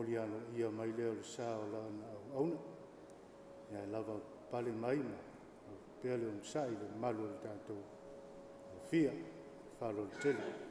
momoli aloaia mai lea o le sa o lana auauna. Ia lava pale mai ma pea le onosai i le mamalu o le tatou fia faaaloalo tele.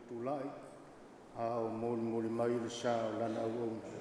Tulai A o molimoli mai le sa o lana auauna.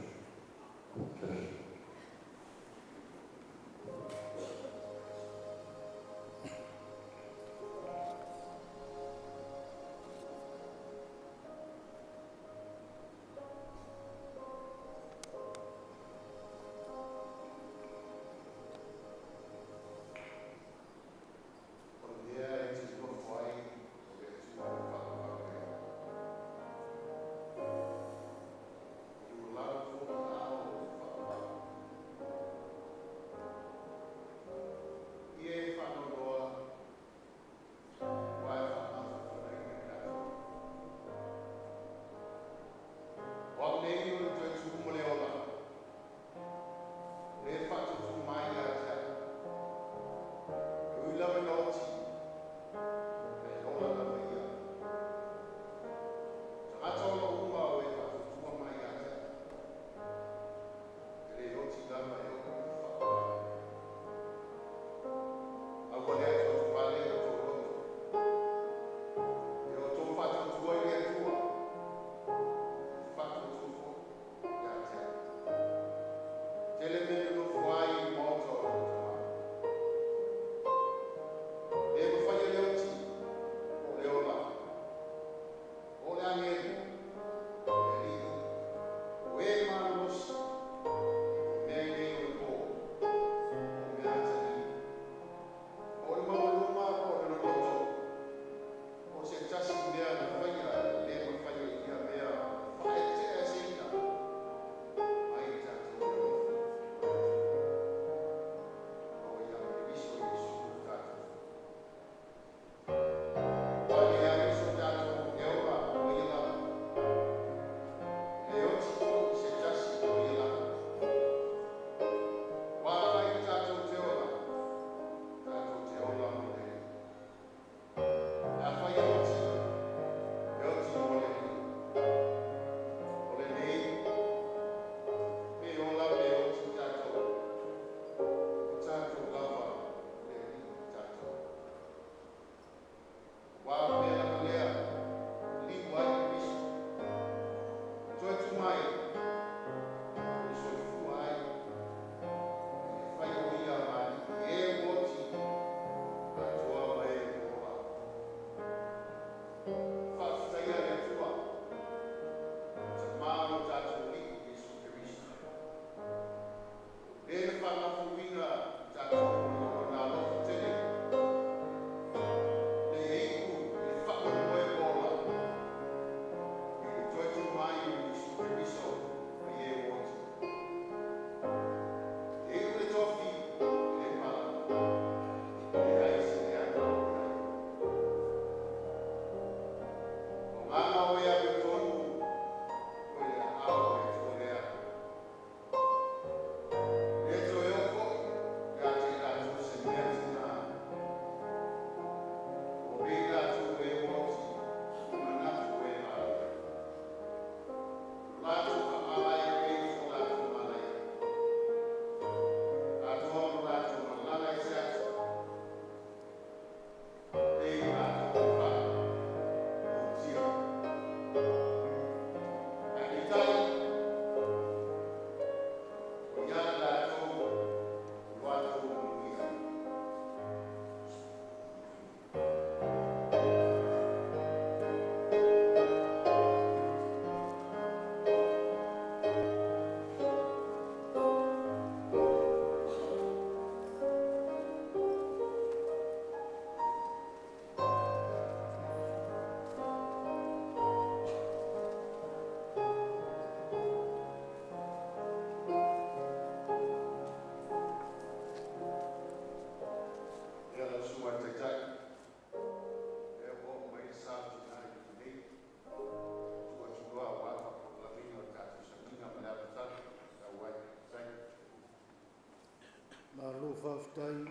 Faafetai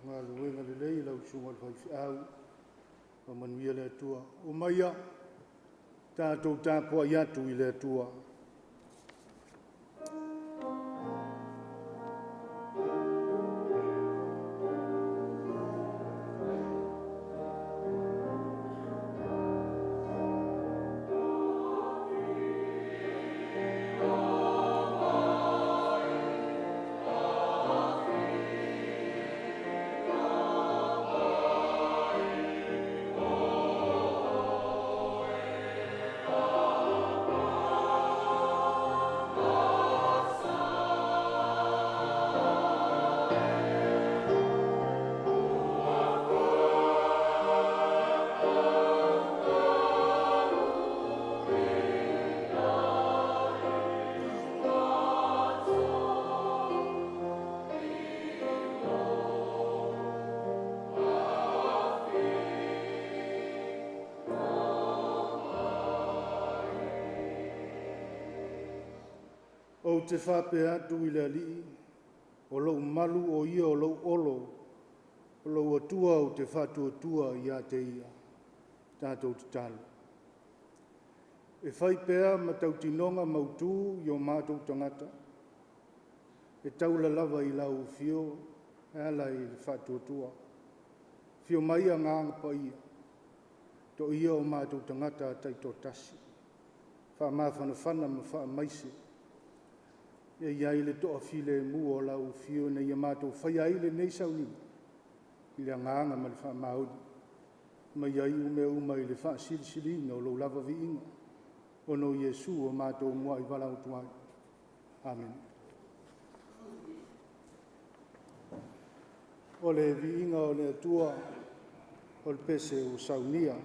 galuega lelei lau susuga i le faifeau, faamanuia le Atua. O maia tatou tapuai atu i le Atua. Ou te faapea atu i le Alii, o lou malu o ia o lou olo, o lou Atua ou te faatuatua ia te ia. Tatou tatalo. E fai pea ma tautinoga mautu i o matou tagata, e taula lava i lau afio e ala i le faatuatua. Afio mai Agaga Paia, toia o matou tagata taitoatasi, faamafanafana ma faamaise, e i ai le toafilemu o lau afio ina ia matou faia ai lenei sauniga i le agaga ma le faamaoni, ma ia iu mea uma i le faasilisiliina o lou lava viiga, ona o Iesu ua matou muai valaau atu ai. Amene. O le viiga o le Atua o le pese ua saunia.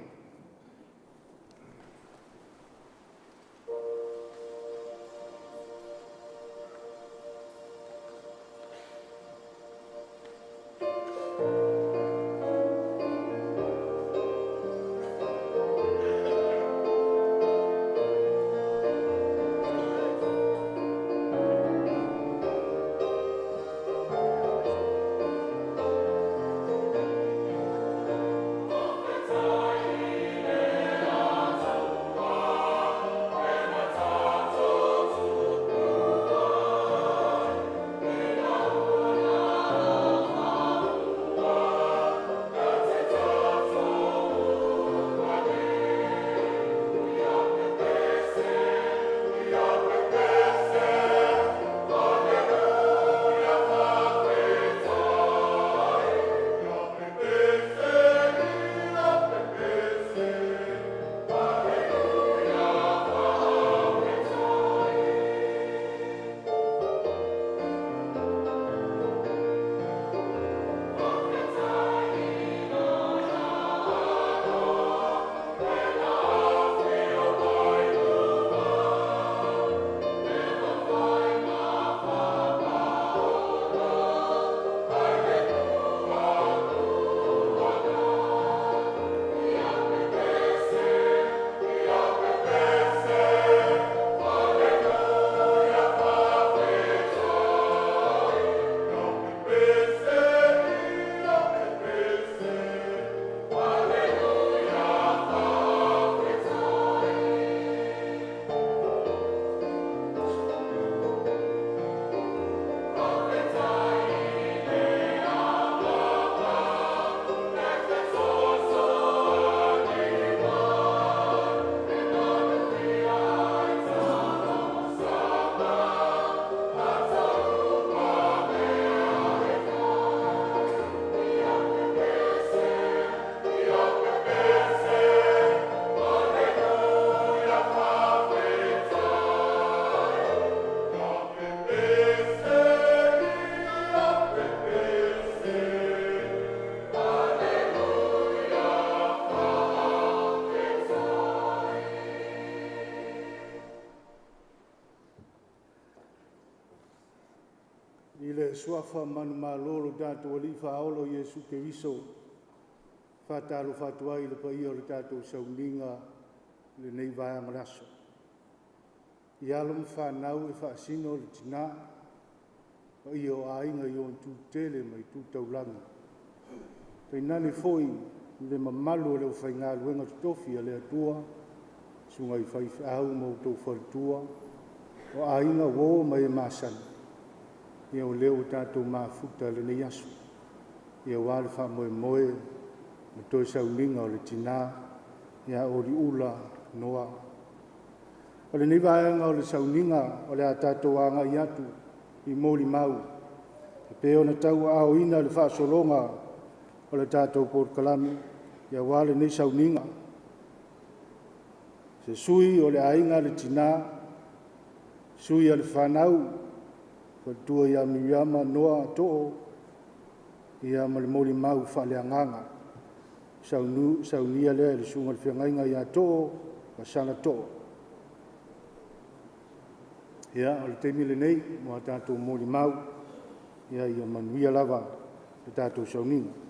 I le suafa manumalo o lo tatou Alii Faaola o Iesu Keriso, faatalofa atu ai i le paia o le tatou sauniga i lenei vaega o le aso. I alo ma fanau e faasino le tina, paia o aiga i ona itu tetele ma itu taulagi, tainane foi le mamalu o le aufaigaluega totofi a le Atua, susuga i faifeau ma outou faletua, o aiga uo ma e masani, ia o lea ua tatou mafuta i lenei aso, ia aua le faamoemoe ma toe sauniga o le tina ia Oliula Noa. O lenei vaega o le sauniga o le a tatou agai atu i molimau e pei ona tauaaoina le faasologa o le tatou polokalame aua lenei sauniga. Se sui o le aiga a le tina, sui a le fanau, faletua ia Miriama Noa Too, ia ma le molimau faaleagaga. Saunia lea e le susuga i le feagaiga ia Too Vasala Too. Ia, o le taimi lenei mo a tatou molimau, ia manuia lava le tatou sauniga.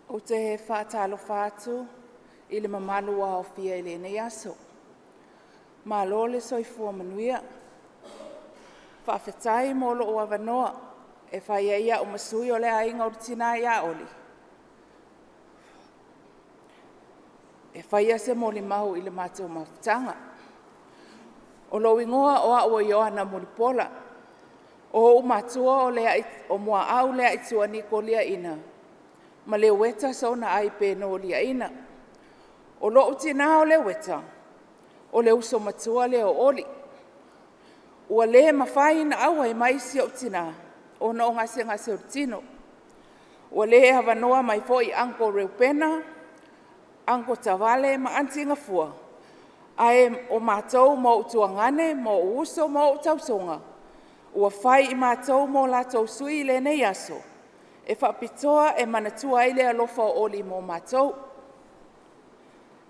Ou te faatalofa atu i le mamalu ua aofia i lenei aso, malo le soifua manuia. Faafetai mo lou avanoa e fai ai au ma sui o le aiga o le Tina ia Oli e faia se molimau i le matou mafutaga. O lou igoa o au o Ioana Mulipola. O ou matua o Muaau Leaituani Niko Liaina ma Leueta Sonaai Peno Liaina. O lou tina o Leueta o le uso matua lea o Oli. Ua le mafai ona auai mai si ou tina ona o gasegase o le tino. Ua le avanoa mai foi uncle Reupena, uncle Tavale ma aunty Gafua, ae o matou ma ou tuagane ma ou uso ma ou tausoga ua fai i matou ma o latou sui i lenei aso e faapitoa e manatua ai le alofa o Oli mo matou.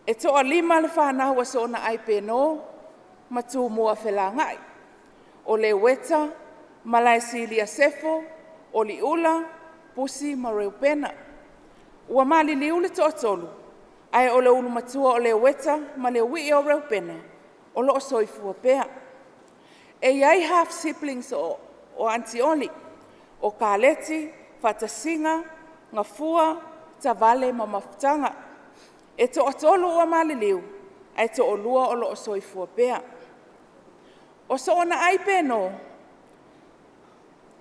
E toalima le fanau a Sonaai Peno ma Tumua Felagai, o Leueta, Malaesilia Sefo, Oliula, Pusi ma Reupena. Ua maliliu le toatolu, ae o le ulu matua o Leueta ma le uii o Reupena o lo o soifua pea. E i ai half siblings o Aunty Oli, o Kaleti, Faatasiga, Gafua, Tavale ma Mafutaga. E toatolu ua maliliu ae toalua o lo o soifua pea. O Sonaai Peno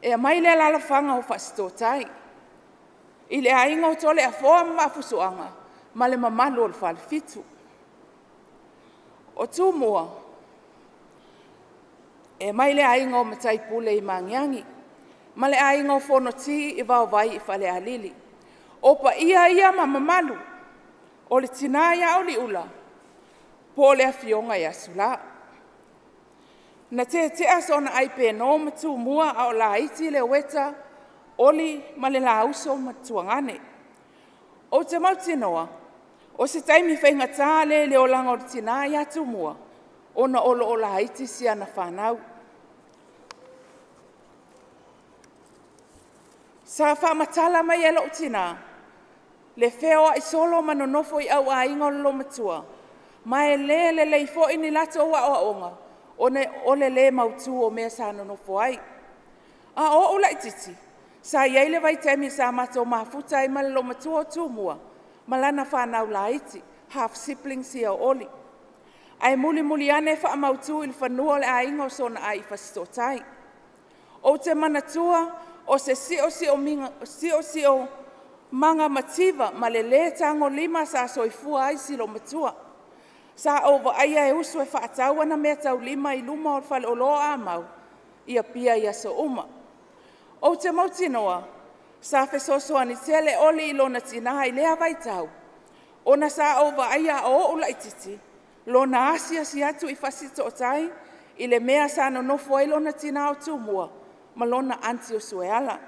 e aumai le alaalafaga o Fasitooutai i le aiga o Toleafoa ma Vaafusuaga ma le mamalu o le Falefitu. O Tumua e aumai le aiga o Mataipule i Magiagi ma le aiga o Fonoti i Vaovai i Falealili. O paia ia ma mamalu o le tina ia Oliula po o le afioga ia Sulā. Na tetea Sonaai Peno ma Tumua a o laiti Leueta, Oli ma le la uso ma Tuagane. Ou te mautinoa o se taimi faigata lea i le olaga o le tina ia Tumua ona o lo o laiti si ana fanau. Sa faamatala mai e lou tina le feoai solo ma nonofo i auaiga o le loomatua, ma e le lelei foi ni latou aoaoga ona o le le mautu o mea sa nonofo ai. A o o'u laitiiti sa i ai le vaitaimi sa matou mafuta ai ma le loomatua o Tumua ma lana fanau laiti, half siblings ia o Oli, ae mulimuli ane faamautu i le fanua o le aiga o Sonaai i Fasitootai. Ou te manatua o se siosiomaga mativa ma le le tagolima sa soifua ai si loomatua. Sa ou vaaia e usu e faatau ana meataulima i luma o le faleoloa o Ah Mau i Apia i aso uma. Ou te mautinoa sa fesoasoani tele Oli i lona tina i lea vaitau ona sa ou vaaia a o o'u laitiiti lona asiasi atu i Fasitootai i le mea sa nonofo ai lona tina o Tumua ma lona aunty o Sueala.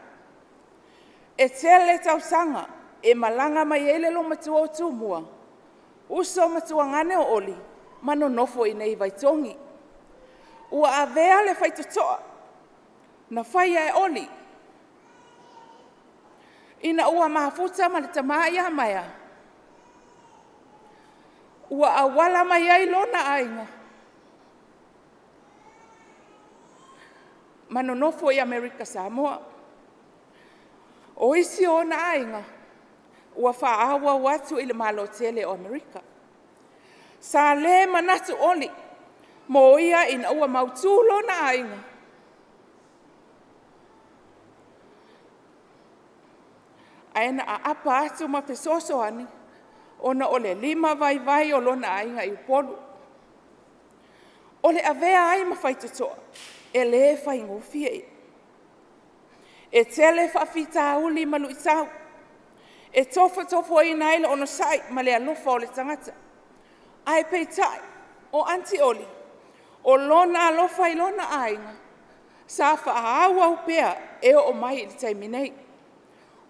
E tele tausaga e malaga mai ai le loomatua o Tumua, uso ma tuagane o Oli ma nonofo i inei i Vaitogi. Ua avea le faitotoa na faia e Oli ina ua mafuta ma le tama ia Maea, ua auala mai ai lona aiga ma nonofo i Amerika Samoa. O isi o ona aiga ua faaauau atu i le Malo tele o Amerika. Sa le manatu Oli mo ia ina ua mautu lona aiga, ae na aapa atu ma fesoasoani ona o le limavaivai o lona aiga i Upolu. O le avea ai ma faitotoa e le faigofie. E tele faafitauli ma luitau e tofotofoina ai le onosai ma le alofa o le tagata. Ae peitai o Aunty Oli o lona alofa i lona aiga sa faaauau pea e oo mai i le taimi nei.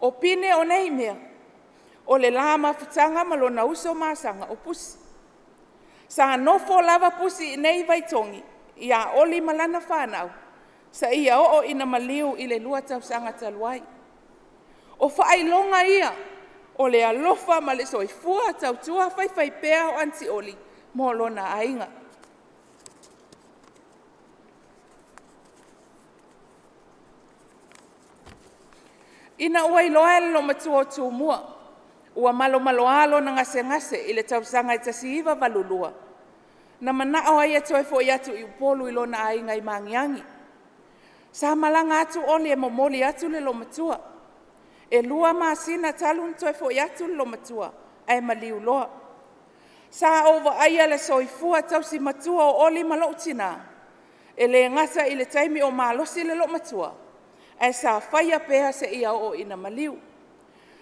O pine o nei mea o le la mafutaga ma lona uso masaga o Pusi. Sa nofo lava Pusi i inei i Vaitogi ia Oli ma lana fanau seia oo ina maliu i le 2 tausaga talu ai. O faailoga ia O le alofa ma le soifua tautua faifaipea o Aunty Oli mo lona aiga. Ina ua iloa e le loomatua o Tumua ua malomaloa lona gasegase i le tausaga e 1982, na manao ai e toe foi atu i Upolu i lona aiga i Magiagi. Sa malaga atu Oli e momoli atu le loomatua. E 2 masina talu ona toe foi atu le loomatua ae maliu loa. Sa ou vaaia le soifua tausi matua o Oli ma lou tina, e le gata i le taimi o malosi le loomatua, ae sa faia pea seia oo ina maliu.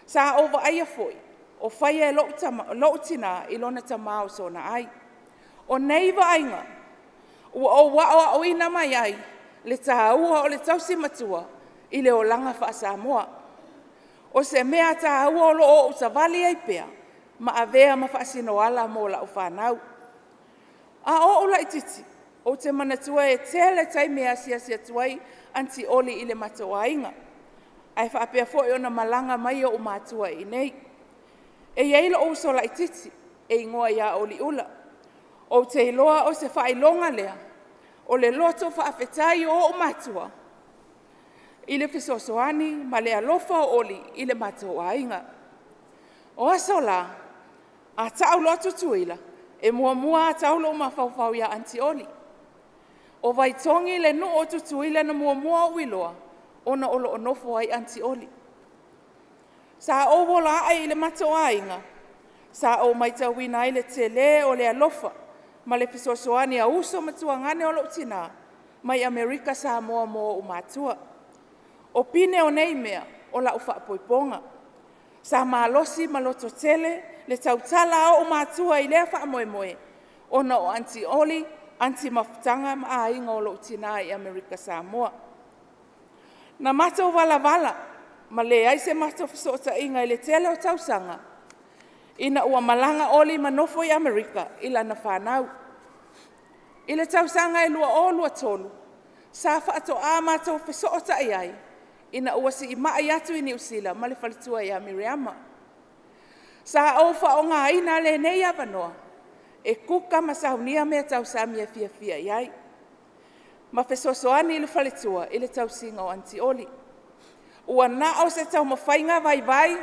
Sa ou vaaia foi o faia e lou tina i lona tama o Sonaai. O nei vaaiga ua ou aoaoina mai ai le taua o le tausi matua i le olaga faa-Samoa. O se mea taua o lo o ou savali ai pea ma avea ma faasinoala mo lau fanau. A o ou laitiiti, ou te manatua e tele taimi e asiasi atu ai Aunty Oli i le matou aiga, ae faapea foi ona malaga mai o'u matua i inei. E i ai lo'u uso laitiiti e igoa ia Oliula. Ou te iloa o se faailoga lea o le loto faafetai o o'u matua i le fesoasoani ma le alofa o Oli i le matou aiga. O aso la a tau loa Tutuila, e muamua lava tau lou mafaufau ia Aunty Oli. O Vaitogi le nuu o Tutuila na muamua ou iloa ona o lo o nofo ai Aunty Oli. Sa ou ola ae i le matou aiga, sa ou matauina ai le tele o le alofa ma le fesoasoani a uso ma tuagane o lou tina mai Amerika Samoa mo o'u matua. O pine o nei mea o lau faapoipoga. Sa malosi ma lototele le tautala a o'u matua i lea faamoemoe ona o Aunty Oli, Aunty Mafutaga ma aiga o lou tina i Amerika Samoa. Na matou valavala ma leai se matou fesootaiga i le tele o tausaga ina ua malaga Oli ma nofo i Amerika i lana fanau. I le tausaga e 2023, sa faatoa matou fesootai ai ina ua siimai atu i Niu Sila ma le faletua ia Miriama. Sa ou faaaogaina lenei avanoa e kuka ma saunia meatausami e fiafia i ai ma fesoasoani i le faletua i le tausiga o Aunty Oli. Ua na o se taumafaiga vaivai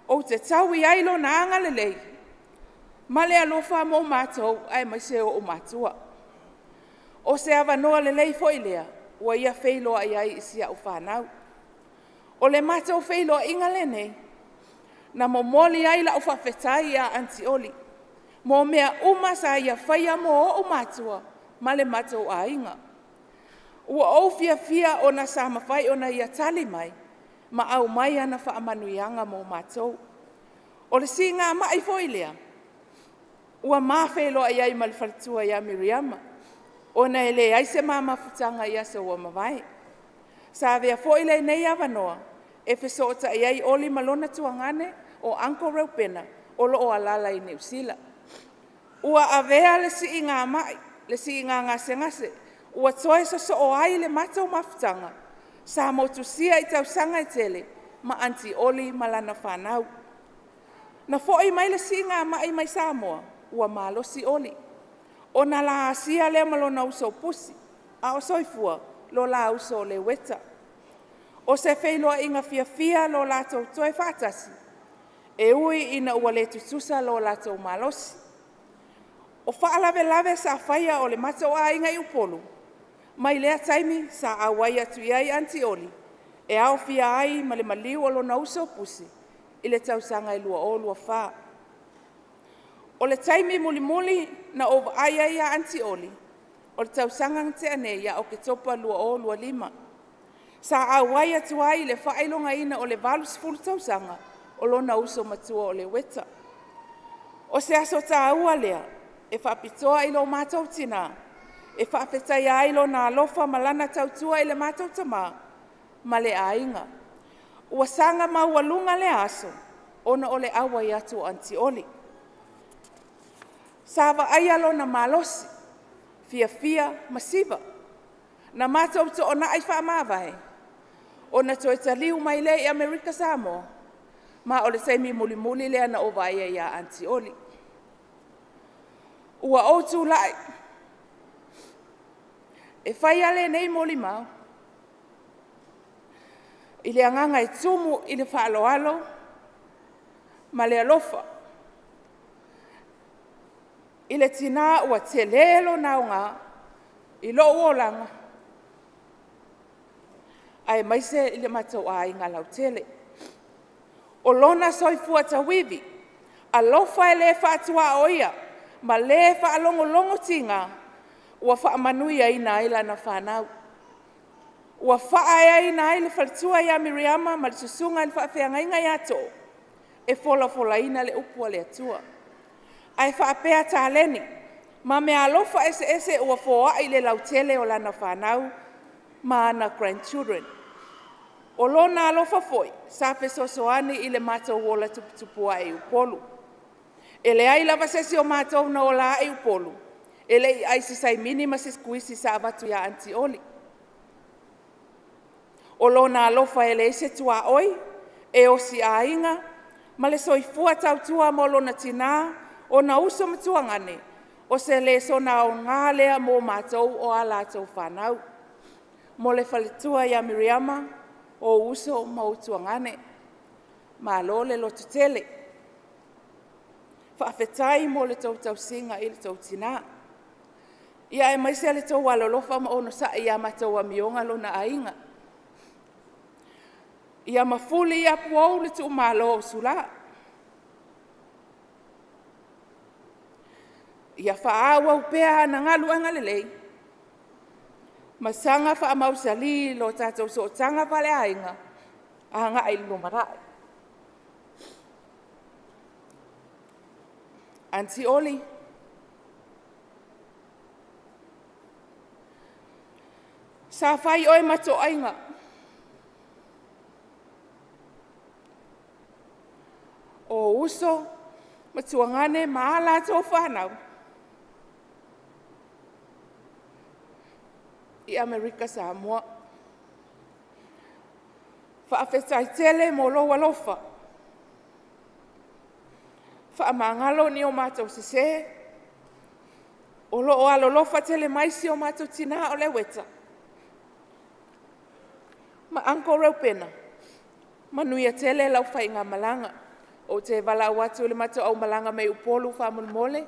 ou te taui ai Lona agalelei ma le alofa mo matou aemaise o o'u matua. O se avanoa lelei foi lea ua ia feiloai ai i si a'u fanau. O le matou feiloaiga lenei na momoli ai lau faafetai ia Aunty Oli mo mea uma sa ia faia mo o'u matua ma le matou aiga. Ua ou fiafia ona sa mafai ona ia tali mai ma aumai ana faamanuiaga mo matou. O le siigamai foi lea ua ma feiloai ai ma le faletua ia Miriama ona e leai se ma mafutaga i aso ua mavae. Sa avea foi lenei avanoa e fesootai ai Oli ma lona tuagane o Uncle Reupena o lo o alaala i Niu Sila. Ua avea le siiga gasegase ua toe sosoo ai le matou mafutaga sa motusia i tausaga e tele ma Aunty Oli ma lana fanau. Na foi mai le siigamai mai Samoa ua malosi Oli, ona la asia lea ma lona uso Pusi, a o soifua lo la uso o Leueta. O se feiloaiga fiafia lo latou toe faatasi, e ui ina ua le tutusa lo latou malosi. O faalavelave sa faia o le matou aiga i Upolu mai lea taimi sa auai atu i ai Aunty Oli e aofia ai ma le maliu o lona uso Pusi i le tausaga e 2024. O le taimi mulimuli na ou vaai ai ia Aunty Oli, o le tausaga na tea nei ia Oketopa 2025. Sa auai atu ai i le faailogaina o le 80 tausaga o lona uso matua o Leueta. O se aso taua lea e faapitoa i lo matou tina e faafetaia ai lona alofa ma lana tautua i le matou tama ma le aiga. Ua saga maualuga lea aso ona o le auai atu o Aunty Oli. Sa vaaia lona malosi, fiafia ma siva. Na matou toonai faamavae ona toe taliu mai lea i Amerika Samoa. Ma o le taimi mulimuli lea na ou vaai ai ia Aunty Oli. Ua ou tulai e faia lenei molimau i le agaga e tumu i le faaaloalo ma le alofa i le tina ua tele lona aoga i lou olaga aemaise i le matou aiga lautele. O lona soifua tauivi, alofa e le faatuaoia ma le faalogologotiga ua faamanuiaina ai lana fanau, ua faaeaina ai le faletua ia Miriama ma le susuga i le faafeagaiga ia Too e folafolaina le upu a le Atua. Ae faapea taleni ma meaalofa eseese ua foai i le lautele o lana fanau ma ana grandchildren. O lona alofa foi sa fesoasoani i le matou ola tuputupu ae i Upolu. E leai lava se isi o matou na ola ae i Upolu e le i ai i se saimini ma se sikuisi sa avatu ia Aunty Oli. O lona alofa e leai se tuaoi, e osi aiga ma le soifua tautua mo lona tina, ona uso ma tuagane, o se lesona aoga lea mo matou o a latou fanau. Mo le faletua ia Miriama, o ou uso ma ou tuagane, malo le lototele, faafetai mo le tou tausiga i lo outou tina, aemaise le tou alolofa ma onosai i a matou amioga lona aiga. Ia mafuli i apuou le tuumalo o Sulā. Ia faaauau pea ana galuega lelei ma saga faamausali lo tatou sootaga faaleaiga agai i le lumanai. Aunty Oli, sa fai oe ma toaiga o ou uso ma tuagane ma a latou fanau i Amerika Samoa. Faafetai tele mo lou alofa, faamagalo ni o matou sese, o lo o alolofa tele mai si o matou tina o Leueta ma uncle Reupena. Manuia tele lau faigamalaga. Ou te valaau atu i le matou aumalaga mai Upolu faamolemole,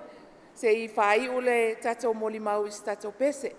se i faaiu le tatou molimau i se tatou pese.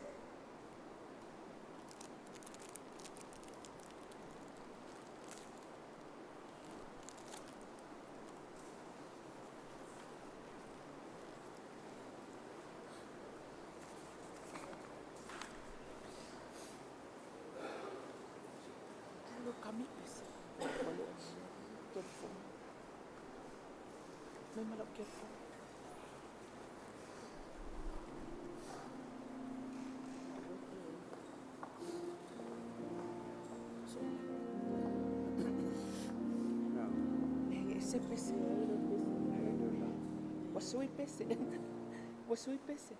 Ua sui pese.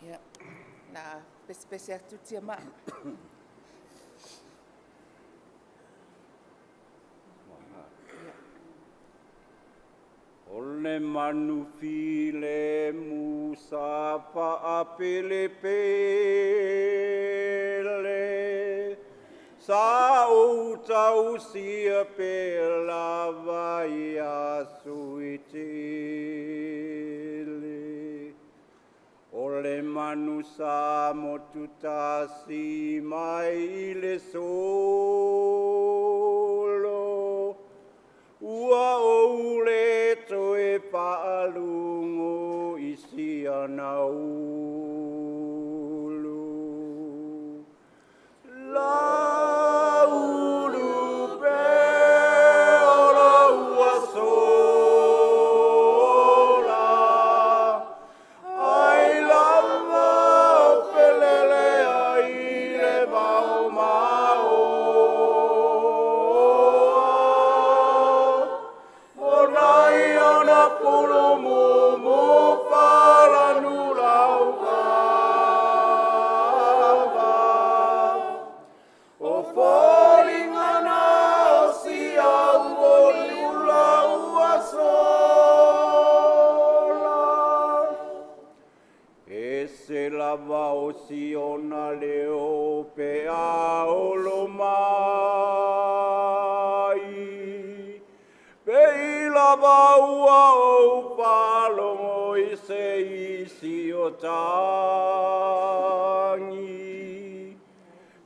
Ia, o le a pesepese atu tiamaa. O le manufilemu sa faapelepele, sa ou tausia pea lava i aso e tele. O le manu sa motu tasi mai le solo, ua ou le toe faalogo i si ana ulu. Laulu pe o lou aso la, ai lava o pelele ai le vao maoa. O lava o si ona leo pe a olo mai. Pei lava ua ou faalogo i se isi o tagi.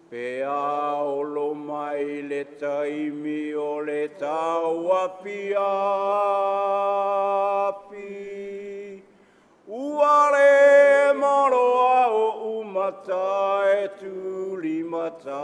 Pe a olo mai le taimi o le tauafiafi, ua le maloa oʻu mata e tulimatai.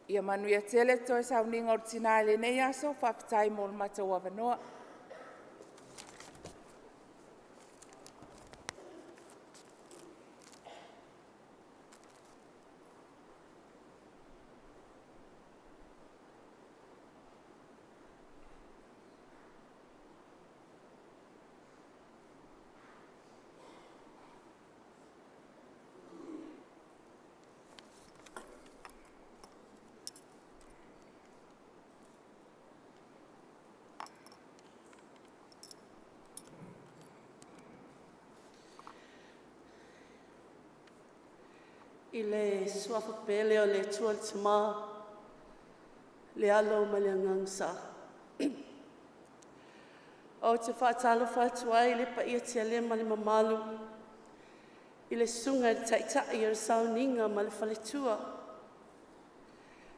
Ia manuia tele toe sauniga o le tina i lenei aso. Faafetai mo le matou avanoa. I le suafa pele o le Atua le Tama, le Alo ma le Agaga Sa. Ou te faatalofa atu ai i le paia tia ma le mamalu i le susuga i le Taitai o le Sauniga ma le Faletua,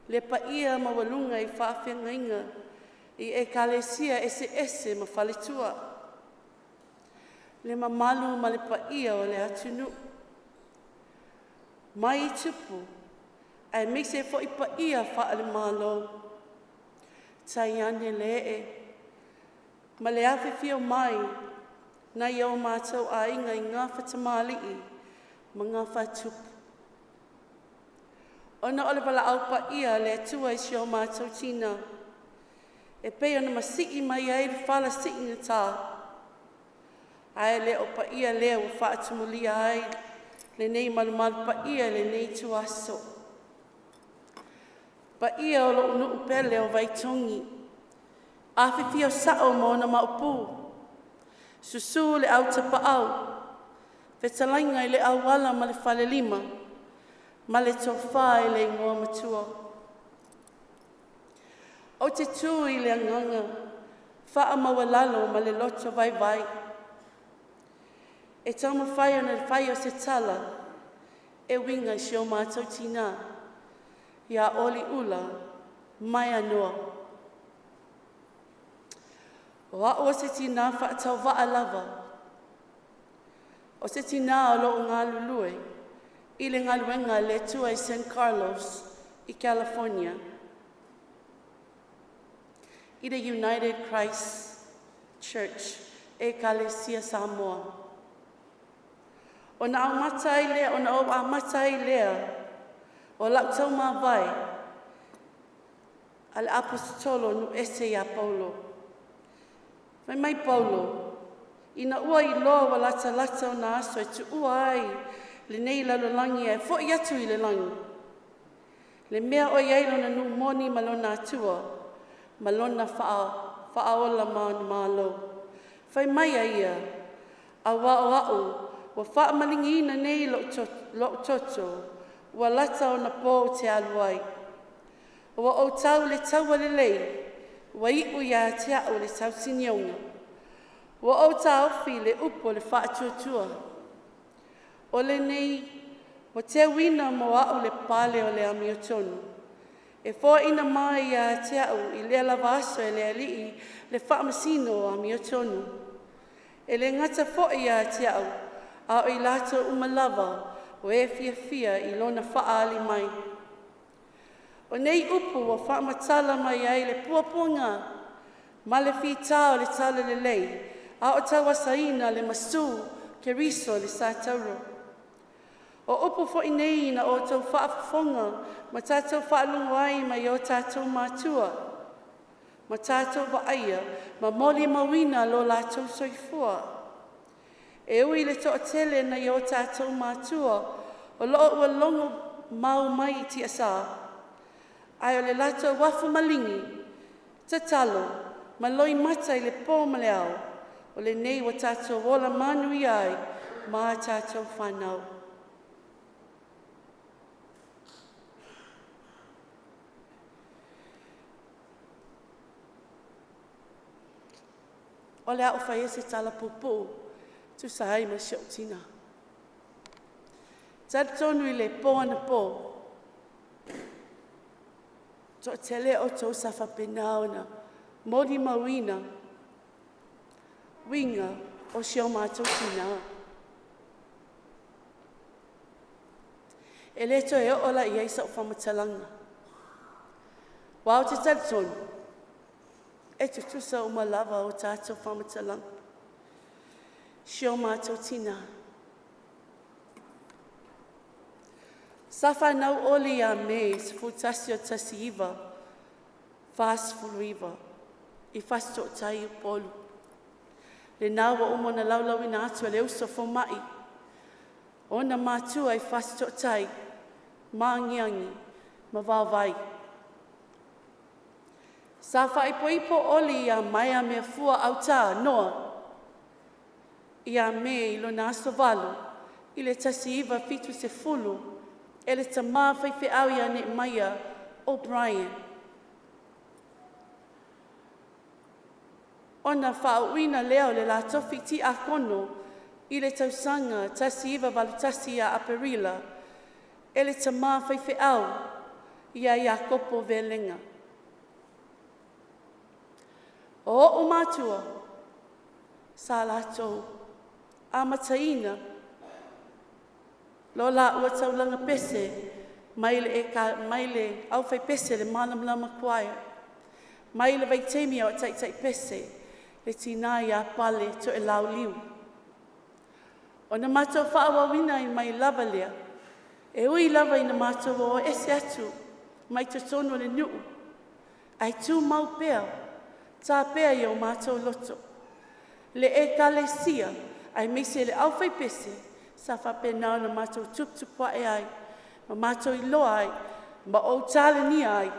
le paia maualuga i faafeagaiga i Ekalesia eseese ma faletua, le mamalu ma le paia o le atunuu mai tupu aemaise foi paia faale-Malo, taiane le ee ma le afifio mai nai o matou aiga i Gafatamaliii ma Gafatupu. Ona o le valaau paia a le Atua i si o matou tina e pei ona masii mai ai le fala siigata, ae le o paia lea ua faatumulia ai lenei malumalu paia i lenei ituaso. Paia o lou nuu pele o Vaitogi, afifio Sao ma ona Maopu, susu le Au Tapaau, fetalaiga i le Auala ma le Falelima ma le Tofa i le Igoamatua. Ou te tu i le agaga faamaualalo ma le loto vaivai e taumafai ona fai o se tala e uiga i si o matou tina ia Oliula Maianoa. O au o se tinā faatauvaa lava, o se tinā o loo galulue i le galuega a le Atua i San Carlos i Califonia i le United Christ Church Ekalesia Samoa. Ona aumata ai lea, ona ou amata ai lea o lau taumavae a le Aposetolo nuuese ia Paulo. Fai mai Paulo, ina ua iloa ua latalata ona aso e tuua ai lenei lalolagi ae fo'i atu i le lagi, le mea o i ai lona nuu moni ma lona Atua ma lona Faaola manumalo. Fai mai a ia, auā o a'u ua faamaligiina nei lo'u toto, ua lata ona po ou te alu ai. Ua ou tau i le taua lelei, ua iu ia te a'u le tausinioga, ua ou taofi le upu a le faatuatua. O lenei ua teuina mo a'u le pale o le amiotonu, e foaina mai ia te a'u i lea lava aso e le Alii le faamasino o amiotonu. E le gata foi ia te a'u, a o i latou uma lava o e fiafia i lona faaali mai. O nei upu ua faamatala mai ai le puapuaga ma le fita o le Talalelei a o tauasaina le masu Keriso o le sa. O upu foi nei na outou faafofoga ma tatou faalogo ai mai o tatou matua, ma tatou vaaia ma molimauina lo latou soifua. E ui i le toatele nai o tatou matua o loo ua logo mau mai i tiasa, ae o le latou afu maligi, tatalo ma loimata i le po ma le ao, o lenei ua tatou ola manuia ai ma a tatou fanau. O le a ou faia se tala puupuu e tusa ai ma si ou tina. E talitonu i le po anapo, toatele outou sa faapena ona molimauina uiga o si o matou tina. E le toe oo la i ai sau faamatalaga, aua ou te talitonu e tutusa uma lava o tatou faamatalaga. Si o matou tina, sa fanau Oli ia Me 11 1949 i Fasitootai Upolu. Lena ua uma ona laulauina atu e le uso a fomai, ona matua i Fasitootai, Magiagi ma Vaovai. Sa faaipoipo Oli ia Maea Meafua Auta Noa ia Me i lona aso 8 i le 1970 e le tamā faifeau ia Neemaia ʻo Brian. Ona faauuina lea o le la tofi tiakono i le tausaga 1981 ia Aperila e le tamā faifeau ia Iakopo Velega. O o'u matua sa latou amataina lo laua taulaga pese mai le aufaipese le Malamalama Choir mai le vaitaimi a o taitai pese le tina ia Pale Toelau Liu. Ona matou faaauauina ai mai lava lea, e ui lava ina matou o ese atu mai totonu o le nuu, ae tumau pea ta pea i o matou loto le Ekalesia aemaise le aufaipese sa faapena ona matou tuputupu ae ai ma matou iloa ai ma ou talenia ai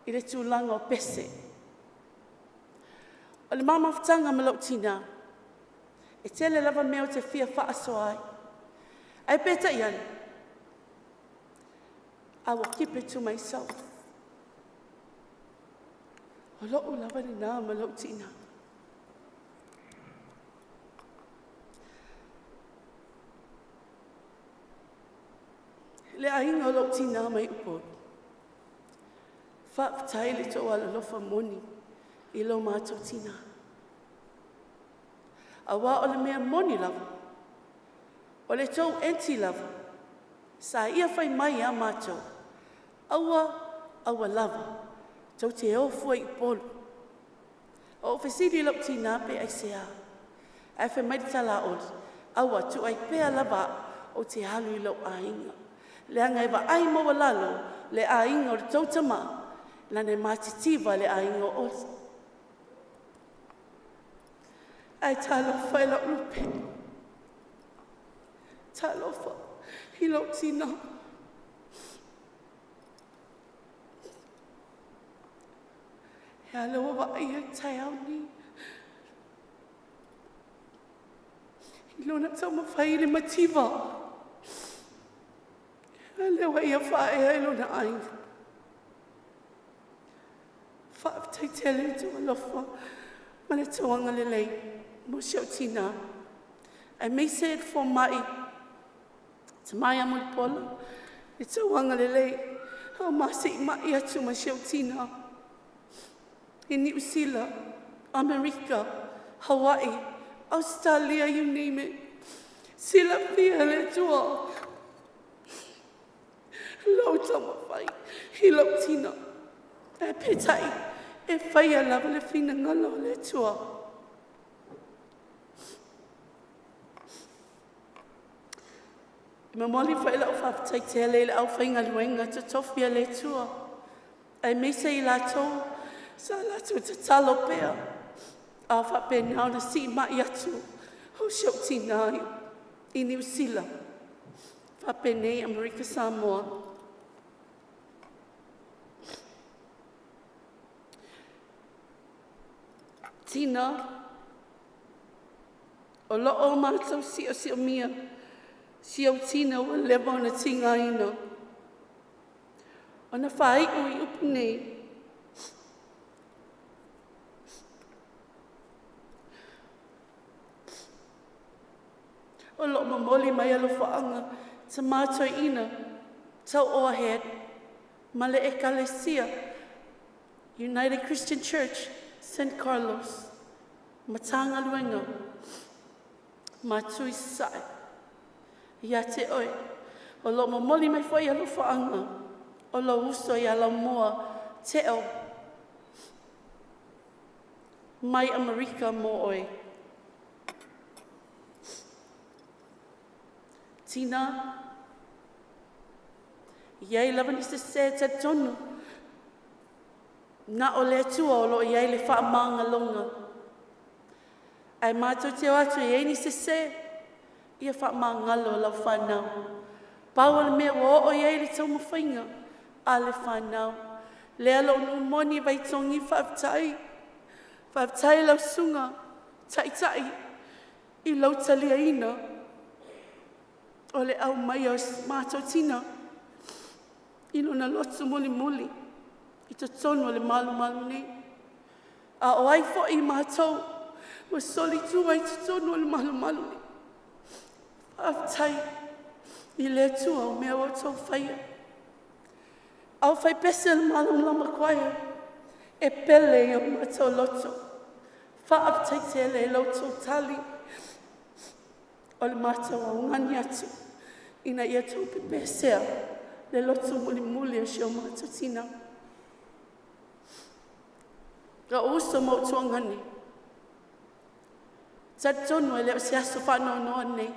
i le tulaga o pese. O le ma mafutaga ma lou tina, e tele lava mea ou te fia faasoa ai, ae peitai ane, I will keep it to myself. O lo'u lava lena ma lou tina. Le aiga o lou tina mai Upolu, faafetai i le tou alolofa moni i lo matou tina, auā o le mea moni lava, o le tou eti lava sa ia fai mai ia matou, “Aua, aua lava tou te o fua i Upolu.” Ou fesili i lou tina pe aisea, ae fai mai le tala a Oli, “Aua, tuuai pea lava au ou te alu i lou aiga, leaga e vaai maualalo le aiga o le tou tama leaga e matitiva le aiga o Oli.” Ae talofa i lou lupe, talofa i lou tinā. E a le ua vaaia i le taeao lenei i lona taumafai i le mativa, a lea ua ia faaea i lona aiga. Faafetai tele i lo outou alofa ma lo outou agalelei mo si ou tina, aemaise le fomai Tama ia Mulipola i lo outou agalelei ua ma siimai atu ma si ou tina i Niu Sila, Amerika, Hawaii, Ausetalia, you name it. Silafia e le Atua lou taumafai i lou tino, ae peitai e faia lava le finagalo o le Atua. E momoli foi lau faafetai tele i le aufaigaluega totofi a le Atua aemaise i latou sa latou tatalo pea a o faapena ona siimai atu o si ou tina i Niu Sila faapenei Amerika Samoa. Tina, o loo matou siosiomia si ou tino ua leva ona tigaina. Ona faaiu i upu nei, o loo momoli mai alofaaga Tama Toeaina Tauoa Head ma le Ekalesia United Christian Church St. Carlos, Matagaluega Matu i Sasae. Ia te oe, o loo momoli mai foi alofaaga o lou uso ia Laumua Teo mai Amerika mo oe. Tina, e iai lava ni sese, talitonu na o le Atua o lo o i ai le faamagaloga. Ae matou te o atu e i ai ni sese, ia faamagalo lau fanau. Pau o le mea ua oo i ai le taumafaiga a le fanau. Lea lou nuu moni Vaitogi, faafetai, faafetai lau susuga Taitai i lou taliaina o le aumaia o si matou tina i lona loto mulimuli i totonu o le malumalu nei. A o ai foi matou ua solitua i totonu o le malumalu nei? Faafetai i le Atua o mea ua outou faia. Aufaipese o le Malamalama Choir, e pele i o matou loto. Faafetai tele i la outou tali o le matou augani atu ina ia outou pepesea le loto mulimuli o si o matou tina. Lou uso ma ou tuagani, talitonu e le o se aso faanoanoa lenei,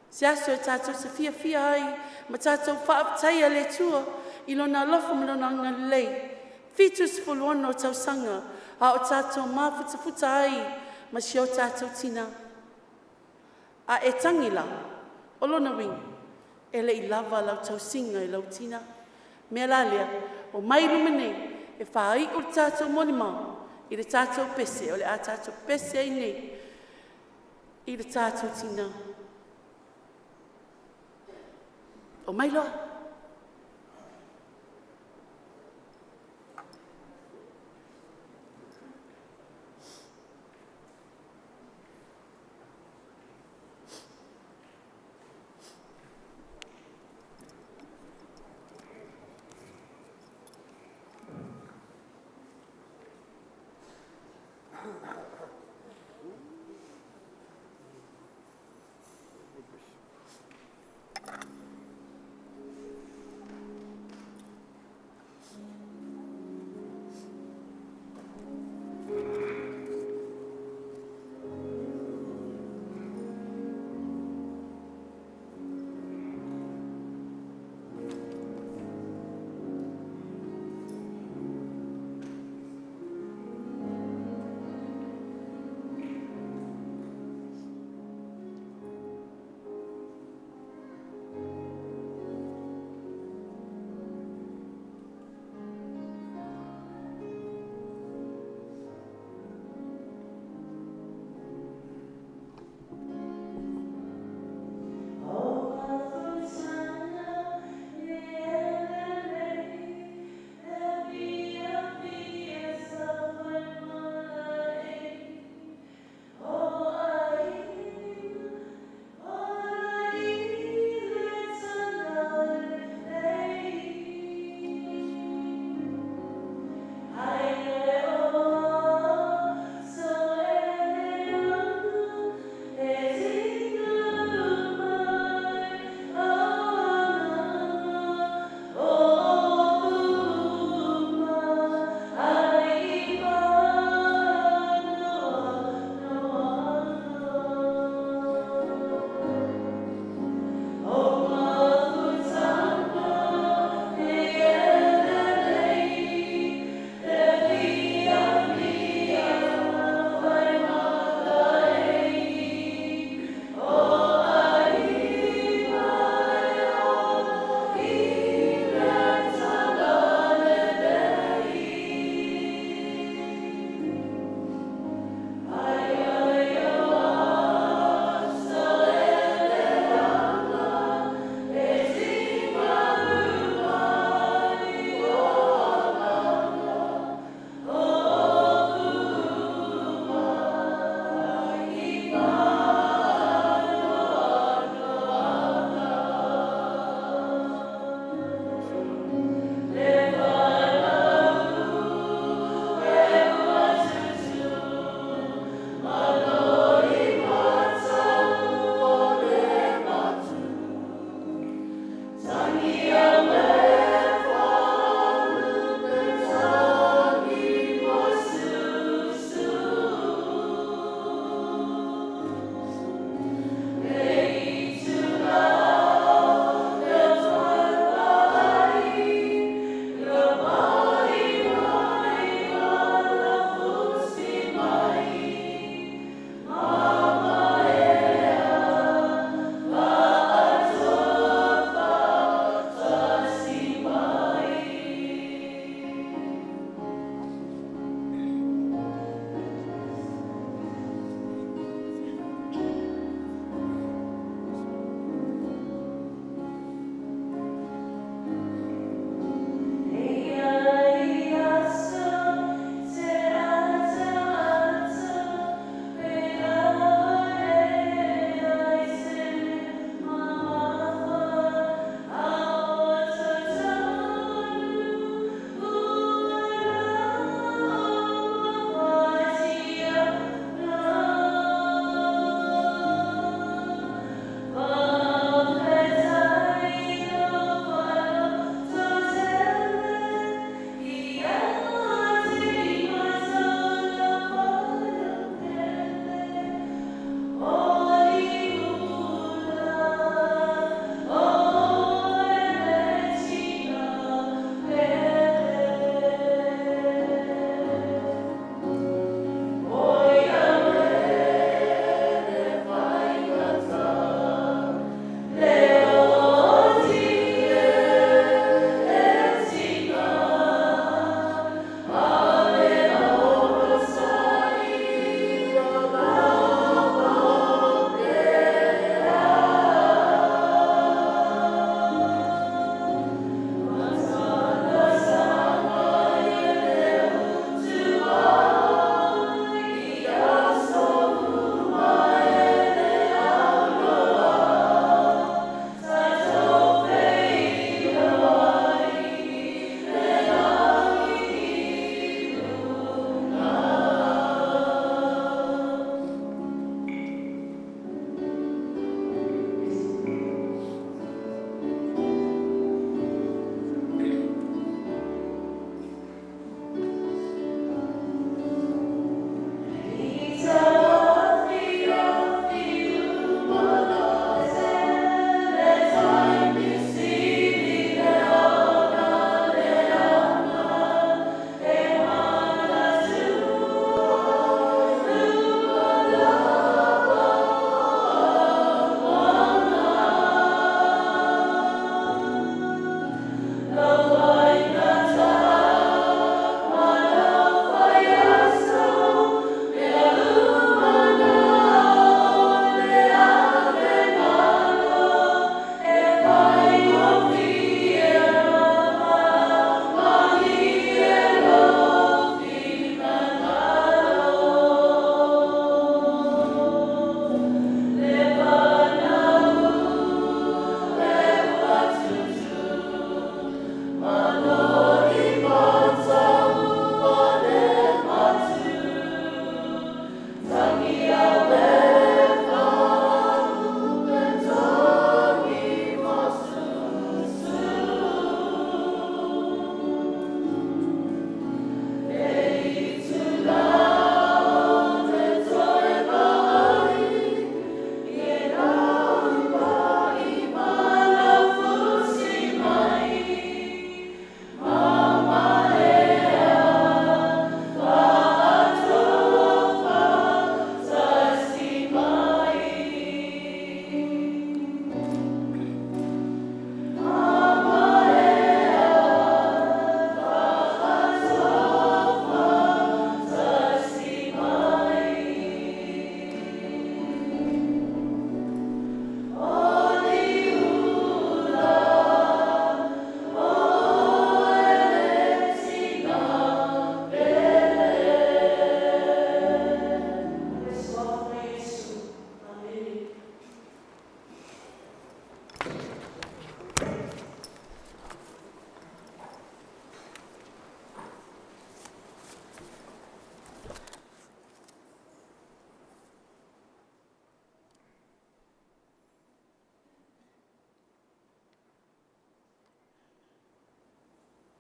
se aso e tatou te fiafia ai ma tatou faafetaia le Atua i Lona alofa ma Lona agalelei. 76 tausaga a o tatou mafutafuta ai ma si o tatou tina. A e tagi la, o lona uiga e le i lava lau tausiga i lau tina. Mea la lea, omai i luma nei e faai'u le tatou molimau i le tatou pese o le a tatou pese ai nei i le tatou tina. Omai loa.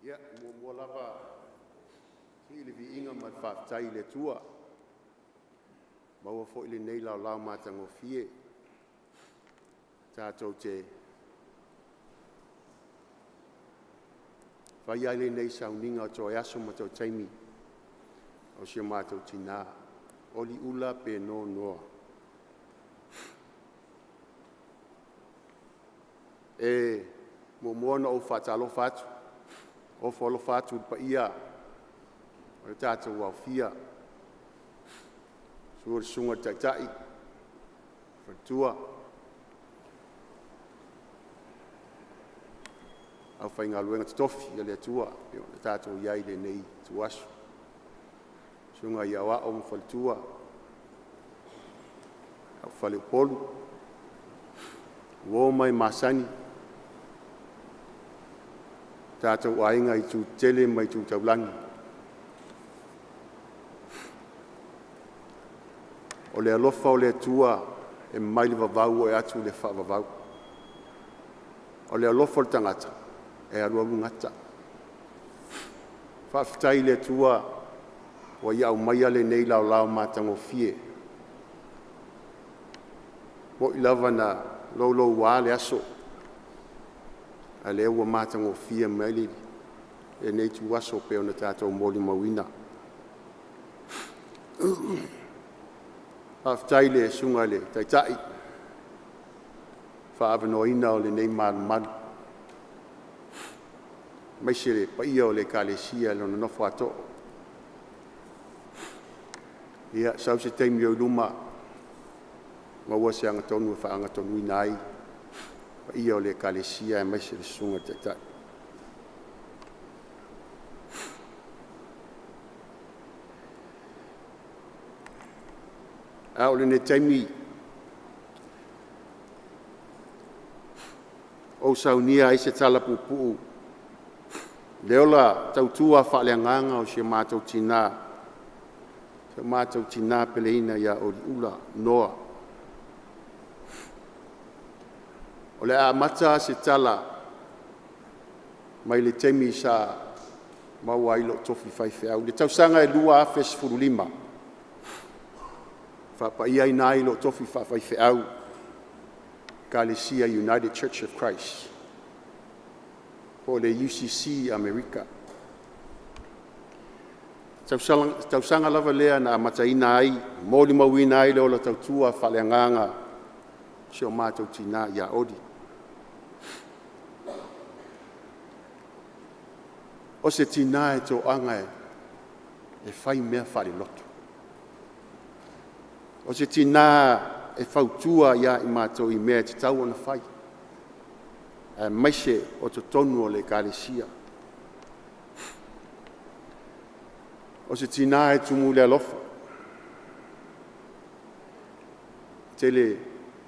Ia, e muamua lava sii le viiga ma le faafetai i le Atua ua maua foi lenei laolao matagofie tatou te faia ai lenei sauniga o toe aso ma toe taimi o si o matou tina Oliula Penou Noa. E muamua ona ou faatalofa atu, ofo alofa atu i le paia o le tatou aofia, susu le Susuga i le Taitai, Faletua, aufaigaluega totofi a le Atua ua tatou i ai i lenei ituaso, susuga i Aoao ma Faletua, lau faleupolu, uo ma e masani, tatou aiga i itu tetele ma itu taulagi. O le alofa o le Atua e mai le vavau oo atu i le faavavau. O le alofa o le tagata e alu alu gata. Faafetai i le Atua ua ia aumaia lenei laolao matagofie. E moni lava na louloua le aso, a o lea ua matagofie mai lenei ituaso e pei ona tatou molimauina. Faafetai i le Susuga i le Taitai i le faaavanoaina o lenei malumalu aemaise le paia o le Ekalesia i lona nofo a too. Ia sau se taimi oi luma maua se agatonu e faaagatonuina ai le paia o le Ekalesia aemaise le Susuga i le Taitai. A o lenei taimi ua ou saunia ai se tala puupuu i le ola tautua faaleagaga o si o matou tina peleina ia Oliula Noa. O le a amata se tala mai le taimi sa maua ai lou tofi faifeau i le tausaga 2015, na faapaiaina ai lou tofi faafaifeau i le Ekalesia United Church of Christ po o le UCC i Amerika. O le tausaga lava lea na amataina ai ma molimauina ai le ola tautua faaleagaga o si o matou tina ia Oli. O se tina e toaga e fai mea faalelotu. O se tina e fautua ia i matou i mea e tatau ona fai aemaise o totonu o le Ekalesia. O se tina e tumu i le alofa, e tele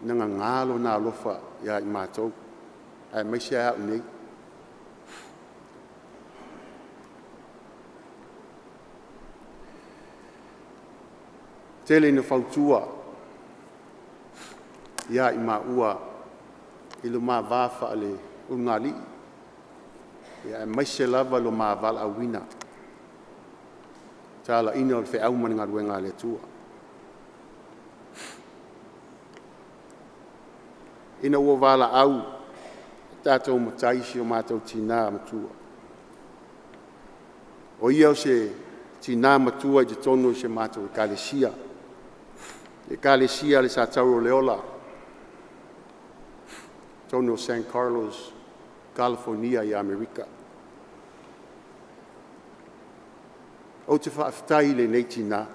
ina nana lona alofa ia i matou aemaise lava au nei. E tele ina fautua ia i maua i lo ma va faale-ulugalii aemaise lava lo ma valaauina, talaiina o le feau ma le galuega a le Atua. Ina ua valaau lo tatou Matai i si o matou tina matua, o ia o se tina matua i totonu o si a matou Ekalesia, le Ekalesia a le Satauro o le Ola i totonu o San Carlos, Kalifonia i Amerika. Ou te faafetai i lenei tina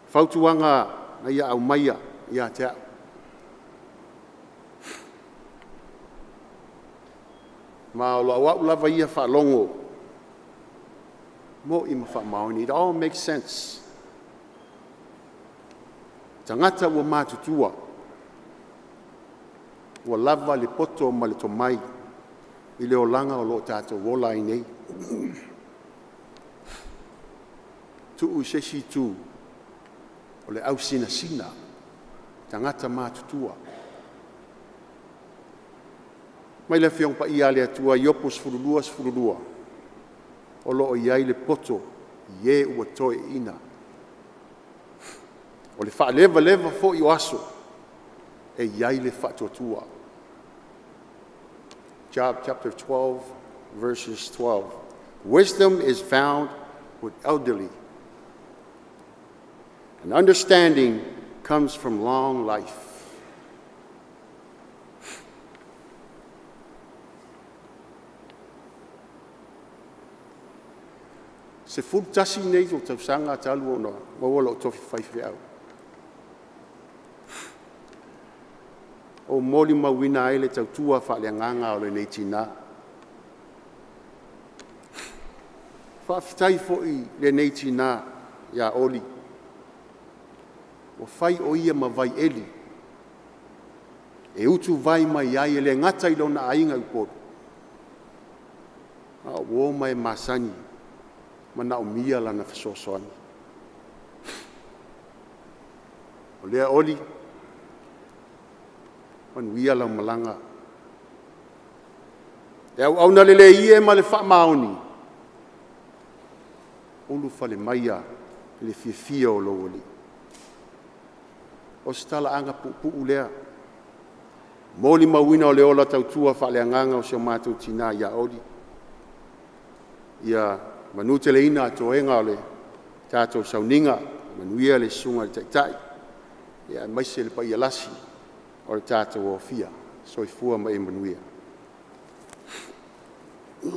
i fautuaga na ia aumaia ia te au. Ma o lau lava ia faalogo moni ma faamaoni, it all make sense. Tagata ua matutua ua lava le poto ma le tomai i le olaga o lo o tatou ola ai nei. Tuu i se isi itu o le ausinasina tagata matutua. Mai le Afioga Paia a le Atua Iopo 12:12, o lo o i ai le poto i e ua toeaina. O le faalevaleva foi o aso, e i ai le faatuatua. Job chapter 12 verses 12. Wisdom is found with elderly, and understanding comes from long life. 11 nei ou tausaga talu ona maua lou tofi faifeau, ua ou molimauina ai le tautua faaleagaga a lenei tina. Faafetai foi i lenei tina ia Oli, ua fai o ia ma vaieli e utuvai mai ai e le gata i lona aiga i Upolu, a o uo ma e masani, e manaomia lana fesoasoani. O lea Oli, manuia lau malaga. Le auauna lelei e ma le faamaoni, ulufale maia i le fiafia o lou Alii. O se talaaga puupuu lea, molimauina le ola tautua faaleagaga o si o matou tina ia Oli. Ia manuteleina toega o le tatou sauniga, manuia le susuga i le Taitai aemaise le paia lasi o le tatou aofia. Soifua ma ia manuia. E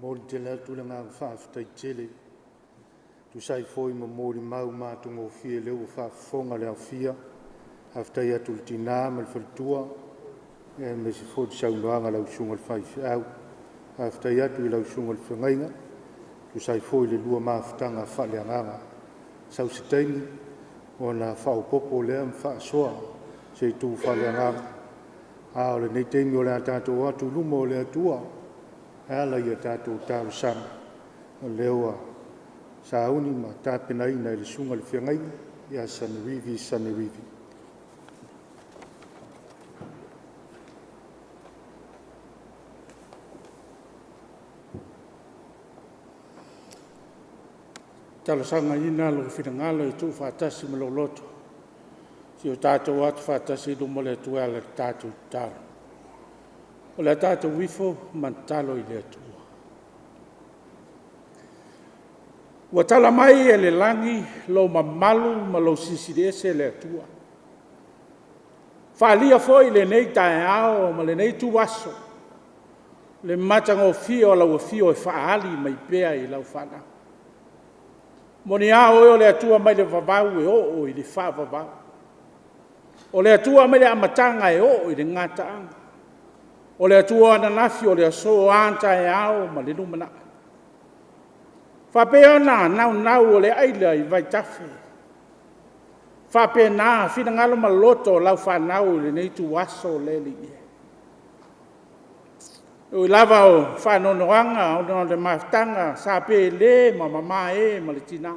momoli tele atu le agaga faafetai tele e tusa ai foi ma molimau matagofie o lea ua faafofoga le aofia. Faafetai atu i le tina ma le faletua, aemaise foi le saunoaga a lau susuga i le faifeau. Faafetai atu i lau susuga i le feagaiga e tusa ai foi o le lua mafutaga faaleagaga. Sau se taimi ona faaopoopo lea ma faasoa i se itu faaleagaga, a o lenei taimi o le a tatou o atu i luma o le Atua e ala i a tatou talosaga, o lea ua sauni ma tapenaina e le susuga i le feagaiga ia Sanerivi Sanerivi. E talosagaina lou finagalo e tuufaatasi ma lou loto seia o tatou o atu faatasi i luma o le Atua e ala i le tatou tatalo. O le a tatou ifo ma tatalo i le Atua. Ua tala mai e le lagi lou mamalu ma lou Silisili Ese le Atua. Ua faaalia foi i lenei taeao ma lenei ituaso le matagofie o lau afio e faaali mai pea i lau fanau. E moni lava o oe o le Atua mai le vavau e oo i le faavavau. O le Atua mai le amataga e oo i le gataaga. O le Atua o ananafi, o le aso, o a taeao ma le lumanai. E faapea ona naunau o le aila i vaitafe, e faapena finagalo ma loto o lau fanau i lenei ituaso le Alii e. E ui lava o faanoanoaga ona o le mafutaga sa pele ma mamae ma le tina,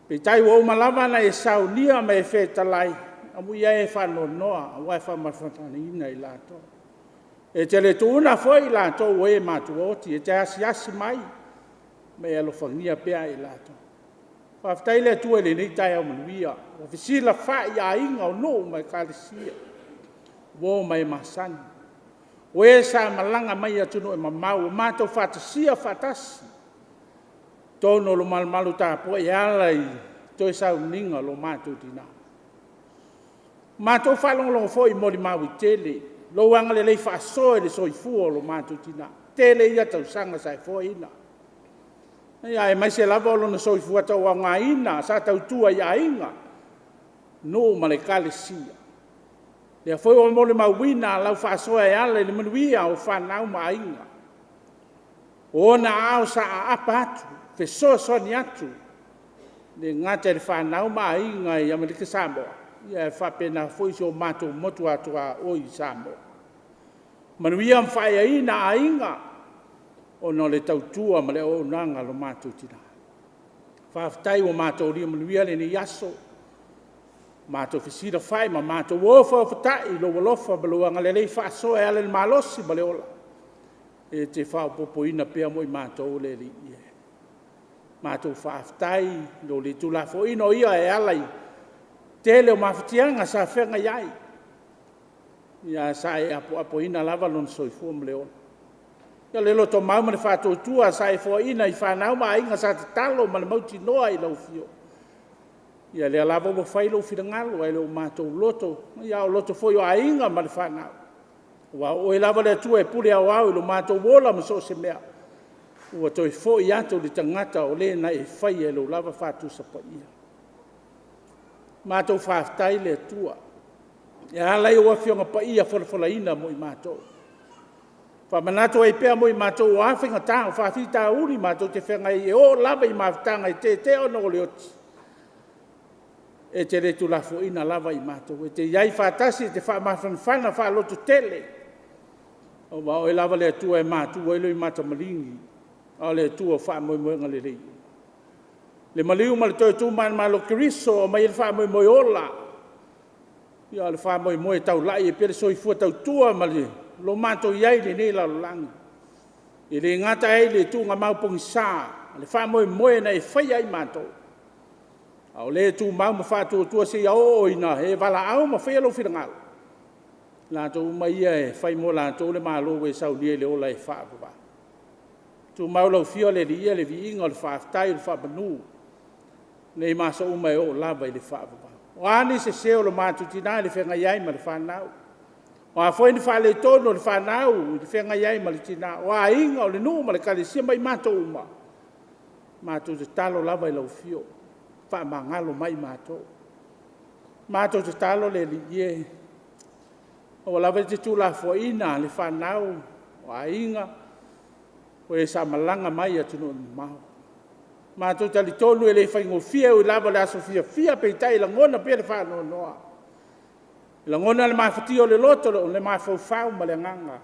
peitai ua uma lava ona e saunia ma e fetalai, amuia e faanoanoa aua e faamafanafanaina i latou. E te le tuua foi i latou o e matuaoti, e te asiasi mai ma e alofagia pea i latou. Faafetai i le Atua i lenei taeao manuia, ua fesilafai aiga o nuu ma ekalesia, uo ma e masani, o e sa malaga mai i atunuu e mamao ua matou faatasia faatasi i totonu o le malumalu tapuai e ala i le toe sauniga o lo matou tina. Ua matou faalogologo foi i molimau e tele, lou agalelei faasoa i le soifua o lo matou tina, tele ia tausaga sa e foaiina, aemaise lava o lona soifua tauaogaina sa tautua i aiga, nuu ma le ekalesia. O lea foi ua molimauina lau faasoa e ala i le manuia o fanau ma aiga. O ona aao sa aapa atu, fesoasoani atu, e le gata i le fanau ma aiga i Amerika Samoa, ae faapena foi si o matou motu tuaoi i Samoa. Manuia ma faaeaina aiga ona o le tautua ma le auaunaga a lo matou tina. Faafetai ua matou aulia manuia lenei aso, matou fesilafai ma matou ofaofatai i lou alofa ma lou agalelei faasoa e ala i le malosi ma le ola, e te faaopoopoina pea mo i matou le Alii e. Matou faafetai i lou le tuulafoaiina o ia e ala i le tele o mafatiaga sa feagai ai, ae sa e apoapoina lava lona soifua ma le ola. Ia o le lotomau ma le faatuatua sa e foaina i fanau ma aiga sa tatalo ma le mautinoa i lau afio, ia o lea lava ua fai lou finagalo ae le o matou loto, a o loto foi o aiga ma le fanau, aua o oe lava o le Atua e pule aoao i lo matou ola ma so o se mea, ua toe foi atu i le tagata o le na e faia i lou lava faatusa paia. Matou faafetai i le Atua e ala i ou Afioga Paia folafolaina mo i matou, faamanatu ai pea mo i matou o a faigata, o faafitauli matou te feagai ai e oo lava i mafutaga e tetea ona o le oti, e te le tuulafoaiina lava i matou, e te i ai faatasi, e te faamafanafana faalototele, aua o oe lava o le Atua e matu ai loimata maligi, a o le Atua o faamoemoega lelei. Le maliu ma le toe tu manumalo o Keriso ua aumai ai le faamoemoe ola, ia o le faamoemoe e taulai ai pea le soifua tautua ma lo matou i ai i lenei lalolagi. E le gata ai i le tuugamau pogisa, le faamoemoe na e faia ai matou, a o lea e tumau ma faatuatua seia oo ina e valaau ma faia lou finagalo, i latou uma ia e fai mo latou le Malo ua e saunia i le ola e faavavau. Tumau lau Afio le Alii ia le viiga o le faafetai o le faamanu nei ma aso uma e oo lava i le faavavau. O a ni sese o le matou tina i le feagai ai ma le fanau, o a foi ni faaletonu o le fanau i le feagai ai ma le tina, o aiga, o le nuu ma le Ekalesia ma i matou uma, matou te tatalo lava i lau Afio, faamagalo mai matou. Matou tatalo le Alii e, aua lava e te tuulafoaiina le fanau, o aiga, o e sa malaga mai i atunuu e mamao. Matou te talitonu e le faigofie, e ui lava o le aso fiafia, peitai e lagona pea le faanoanoa, e lagona le mafatia o le loto, o le mafaufau ma le agaga,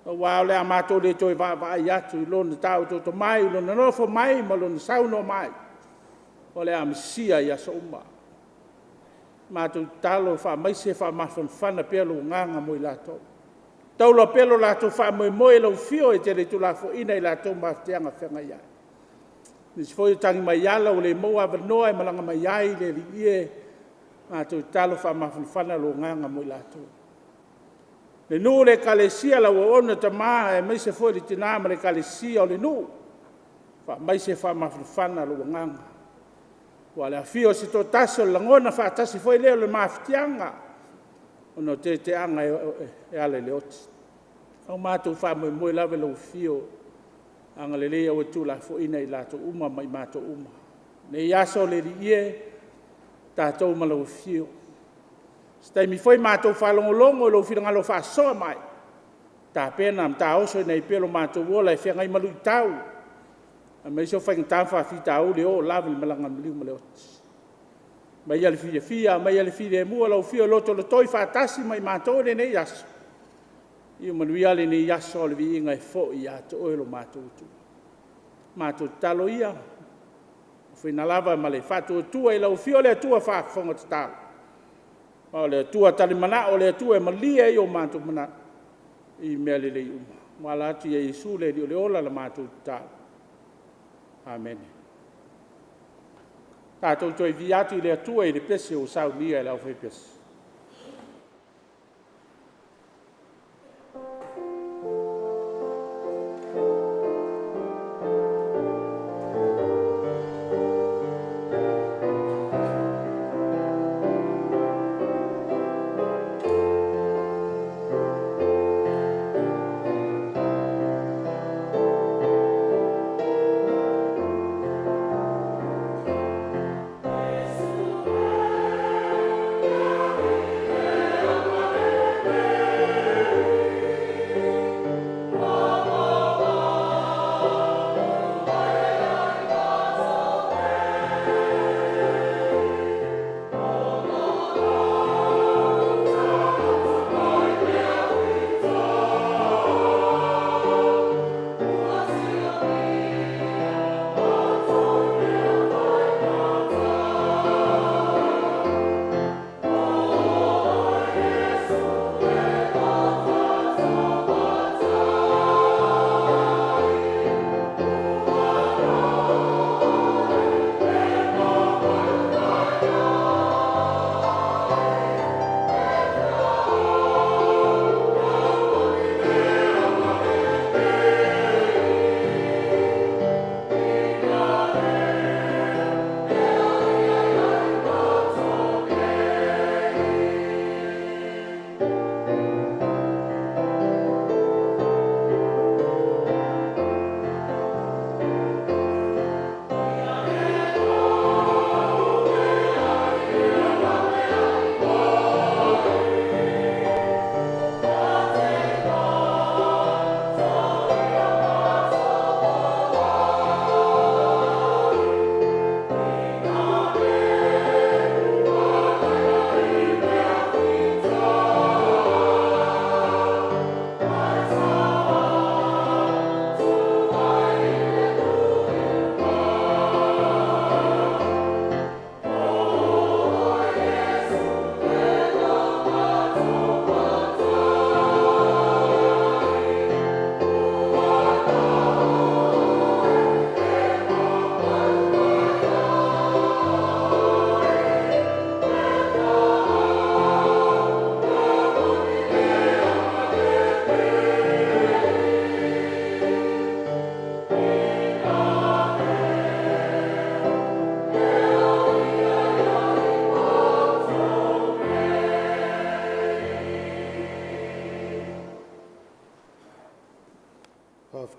aua o le a matou le toe vaavaai atu i lona taotooto mai, lona nofo mai ma lona saunoa mai, o le a misia i aso uma. Matou tatalo, faamaise faamafanafana pea lou agaga mo i latou. Taula pea lo latou faamoemoe i lau Afio e te le tuulafoaiina i latou mafatiaga feagai ai. Nisi foi ua tagi mai ala ua le maua avanoa e malaga mai ai, le Alii e, matou te tatalo faamafanafana lou agaga mo i latou. Le nuu, le Ekalesia, lau auauna tama aemaise foi le tina ma le ekalesia o le nuu, faamaise faamafanafana lou agaga, aua o le afio o se toatasi o le lagona faatasi foi lea o le mafatiaga ona o teteaga e ala i le oti. Ua matou faamoemoe lava i lau afio agalelei aua e te tuulafoaiina i latou uma ma i matou uma. I lenei aso le Alii e, o tatou ma lau afio, o se taimi foi matou faalogologo i lou finagalo faasoa mai, tapena ma taosoina ai pea lo matou ola e feagai ma luitau, aemaise o faigata ma faafitauli e oo lava i le malaga maliu ma le oti. Aumaia le fiafia aumaia le filemu o lau afio e lotolotoi faatasi ma i matou i lenei aso. Ia manuia lenei aso, a o le viiga e foi ia te Oe lo matou Atua. Matou tatalo ia, ofoina lava ma le faatuatua i lau afio le Atua faafofoga tatalo, aua o le Atua talimanao, o le Atua e malie ia o matou manatu i mea lelei uma. Ua ala atu ia Iesu le Alii o le ola la matou tatalo. Amene. Tatou toe viia atu i le Atua i le pese ua saunia e le aufaipese.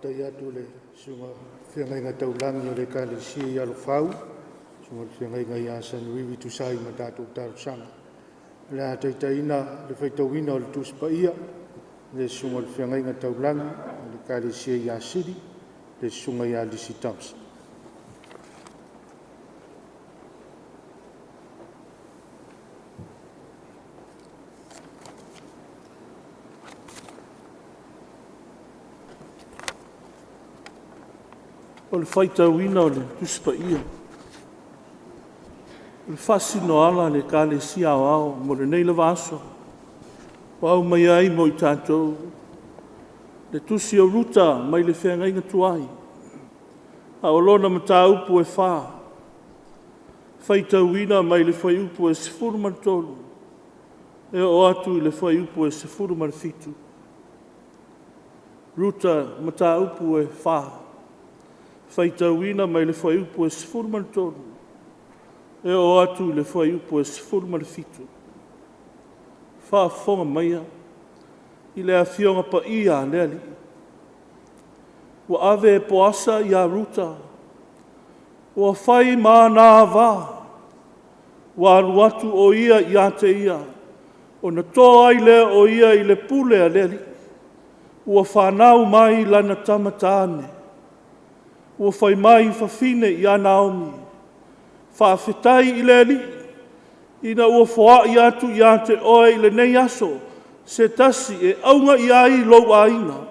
Faafetai atu i le Susuga Feagaiga Taulagi o le Ekalesia i Alofau, Susuga i le Feagaiga ia Sanuivi e tusa ai ma tatou talosaga. O le a taitaiina le faitauina o le Tusi Paia i le Susuga i le Feagaiga Taulagi o le Ekalesia i Asili, le Susuga ia Lisi Thompson. O le faitauina o le Tusi Paia, o le faasinoala a le Ekalesia Aoao mo lenei lava aso, ua aumaia ai mo i tatou le tusi o Ruta mai le Feagaiga Tuai, a o lona mataupu e 4, faitauina mai le fuaiupu e 13 e oo atu i le fuaiupu e 17. Ruta Mataupu e 4, faitauina mai le fuaiupu e 13 e oo atu i le fuaiupu e 17. Faafofoga maia i le Afioga Paia a le Alii, ua ave e Poasa ia Ruta ua fai ma ana ava, ua alu atu o ia ia te ia, ona toa ai lea o ia i le pule a le Alii. Ua fanau mai lana tama tane, ua fai mai fafine ia Naomi, “Faafetai i le Alii ina ua foai atu ia te oe i lenei aso se tasi e auga i ai lou aiga.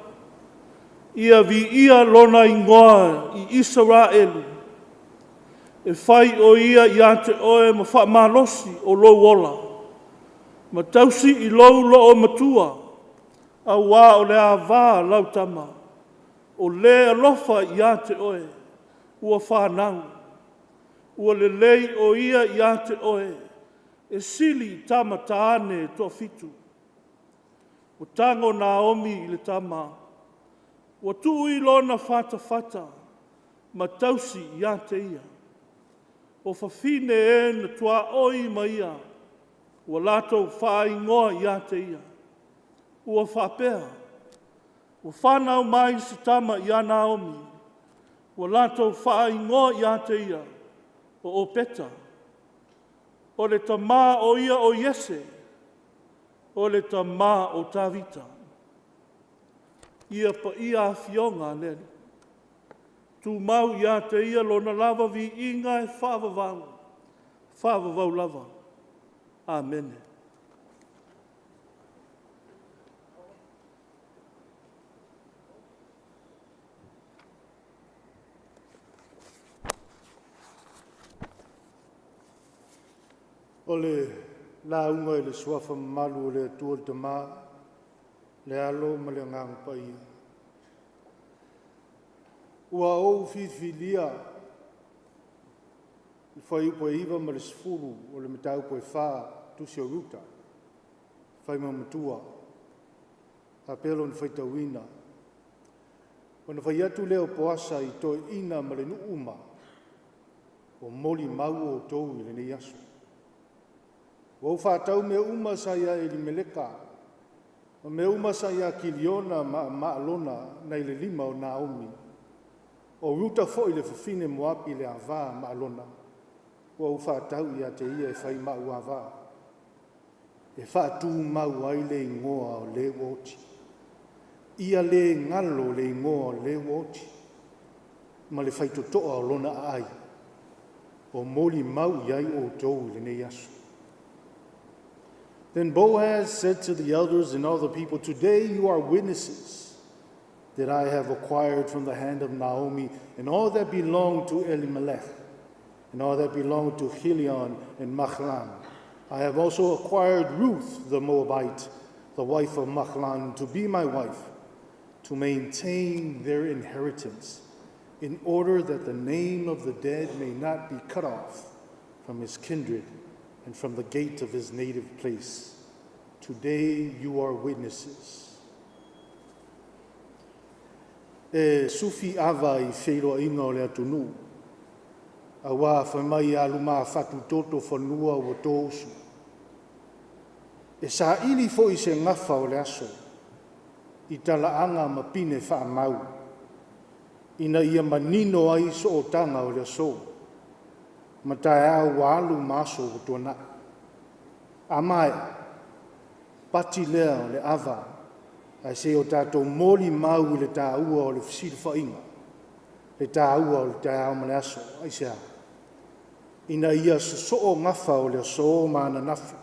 Ia viia Lona Igoa i Isaraelu. E fai o ia ia te oe ma faamalosi o lou ola, ma tausi i lou loomatua, aua o le ava a lau tama, o le alofa ia te oe ua fanau. Ua lelei o ia ia te oe, e sili i tama tane e toafitu.” Ua tago Naomi i le tama, ua tuu i lona fatafata ma tausi ia te ia. O fafine e na tuaoi ma ia, ua latou faaigoa ia te ia, ua faapea, “Ua fanau mai se tama ia Naomi.” Ua latou faaigoa ia te ia o Opeta. O le tama o ia o Iese, o le tama o Tavita. Ia paia Afioga a le Alii, tumau ia te Ia Lona lava viiga e faavavau, faavavau lava. Amene. O le lauga i le Suafa mamalu o le Atua le Tama, le Alo ma le Agaga Paia. Ua ou filifilia le fuaiupu e 9 ma le 10 o le mataupu e 4, Tusi o Ruta, faimaumatua, faapea lona faitauina. Ona fai atu lea o Poasa i toeaiina ma le nuu uma, ua molimau outou i lenei aso. Ua ou faatau mea uma sa ia Elimeleka, ma mea uma sa ia Kiliona ma Maalona nai le lima o Naomi. O Ruta foi le fafine Moapi le ava a Maalona, ua ou faatau ia te ia e fai ma au ava, e faatumau ai le igoa o le ua oti. Ia le galo le igoa o le ua oti, ma le faitotoa o lona aai, ua molimau i ai outou i lenei aso. Then Boaz said to the elders and all the people, “Today you are witnesses that I have acquired from the hand of Naomi and all that belonged to Elimelech, and all that belonged to Chilion and Machlon. I have also acquired Ruth the Moabite, the wife of Machlon, to be my wife, to maintain their inheritance, in order that the name of the dead may not be cut off from his kindred and from the gate of his native place. Today you are witnesses.” E sufi ava i feiloaiga o le atunuu, auā fai mai a lumafatu toto fanua ua tousu. E saili foi se gafa o le aso i talaaga ma pine faamau. ina ia manino ai sootaga o le aso ma taeao ua alu ma aso ua tuanai. A maea, pati lea o le ava ae se i o tatou molimau i le taua o le fesilafaiga, le taua o le taeao ma le aso. Aisea? Ina ia sosoo gafa o le aso ma ananafi,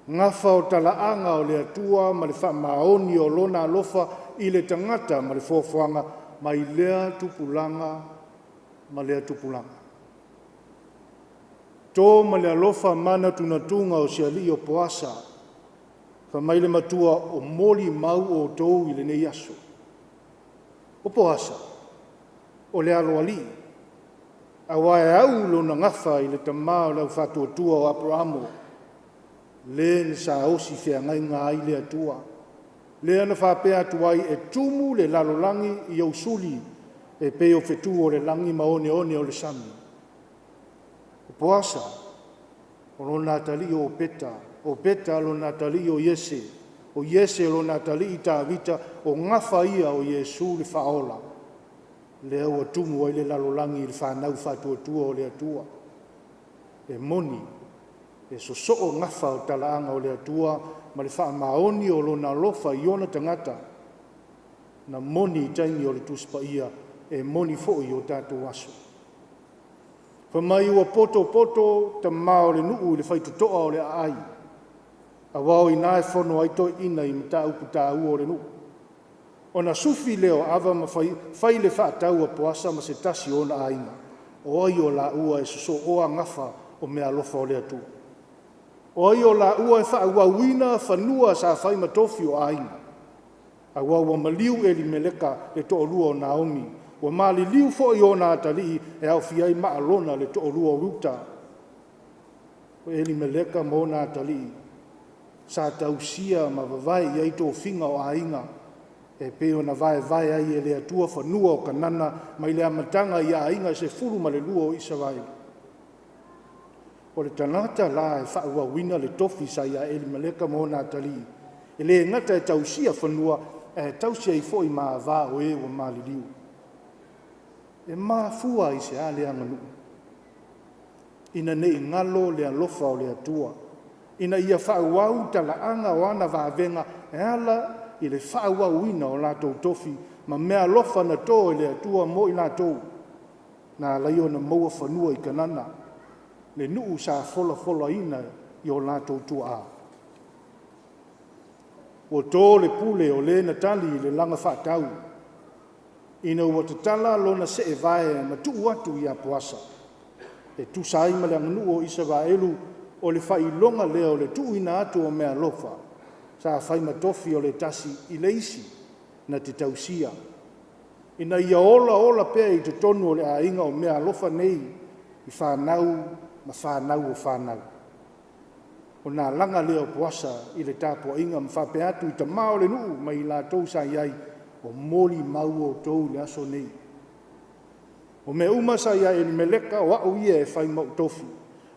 gafa o talaaga o le Atua ma le faamaoni o Lona alofa i le tagata ma le foafoaga mai lea tupulaga ma lea tupulaga. To ma le alofa manatunatuga o si alii o Poasa, fai mai le matua o molimau outou i lenei aso. O Poasa, o le aloalii, aua e au lona gafa i le tama o le aufaatuatua o Aperamo, le na saosi feagaiga ai le Atua, lea na faapea atu ai, e tumu le lalolagi i ou suli, e pei o fetu o le lagi ma oneone o le sami. O Poasa, o lona atalii o Opeta, o Opeta lona atalii o Iese, o Iese lona atalii Tavita, o gafa ia o Iesu le Faaola, lea ua tumu ai le lalolagi i le fanau faatuatua o le Atua. E moni, e sosoo gafa o talaaga o le Atua ma le faamaoni o Lona alofa i ona tagata, na moni i taimi o le Tusi Paia, e moni foi i o tatou aso. Fai mai ua potopoto tama o le nuu i le faitotoa o le aai, aua o i ina e fono ai toeaiina i mataupu taua o le nuu. Ona sufi lea o ava ma fai le faatau a Poasa ma se tasi o ona aiga, o ai o laua e sosooa gafa o meaalofa o le Atua? O ai o laua e faaauauina fanua sa fai ma tofi o aiga? Aua ua maliu Elimeleka le toalua o Naomi, ua maliliu foi ona atalii e aofia ai Maalona le toalua o Ruta. O Elimeleka ma ona atalii sa tausia ma vavae i ai tofiga o aiga e pei ona vaevae ai e le Atua fanua o Kanana mai le amataga i aiga e 12 o Isaraelu. O le tagata la e faaauauina le tofi sa ia Elimeleka ma ona atalii, e le gata e tausia fanua, ae tausi ai foi ma ava o e ua maliliu. E mafua i se a le aganuu? Ina ne i galo le alofa o le Atua, ina ia faaauau talaaga o ana vavega e ala i le faaauauina o latou tofi ma meaalofa na to e le Atua mo i latou, na ala ai ona maua fanua i Kanana, le nuu sa folafolaina i o latou tuaa. Ua to le pule o le na tali i le laga faatau, ina ua tatala lona seevae ma tuu atu ia Poasa, e tusa ai ma le aganuu o Isaraelu, o le faailoga lea o le tuuina atu o meaalofa sa fai ma tofi o le tasi i le isi na te tausia, ina ia olaola pea i totonu o le aiga o meaalofa nei i fanau ma fanau o fanau. Ona alaga lea o Poasa i le tapuaiga ma faapea atu i tama o le nuu ma i latou sa i ai, o molimau outou i le aso nei. O mea uma sa ia Elimeleka o au ia e fai ma ou tofi.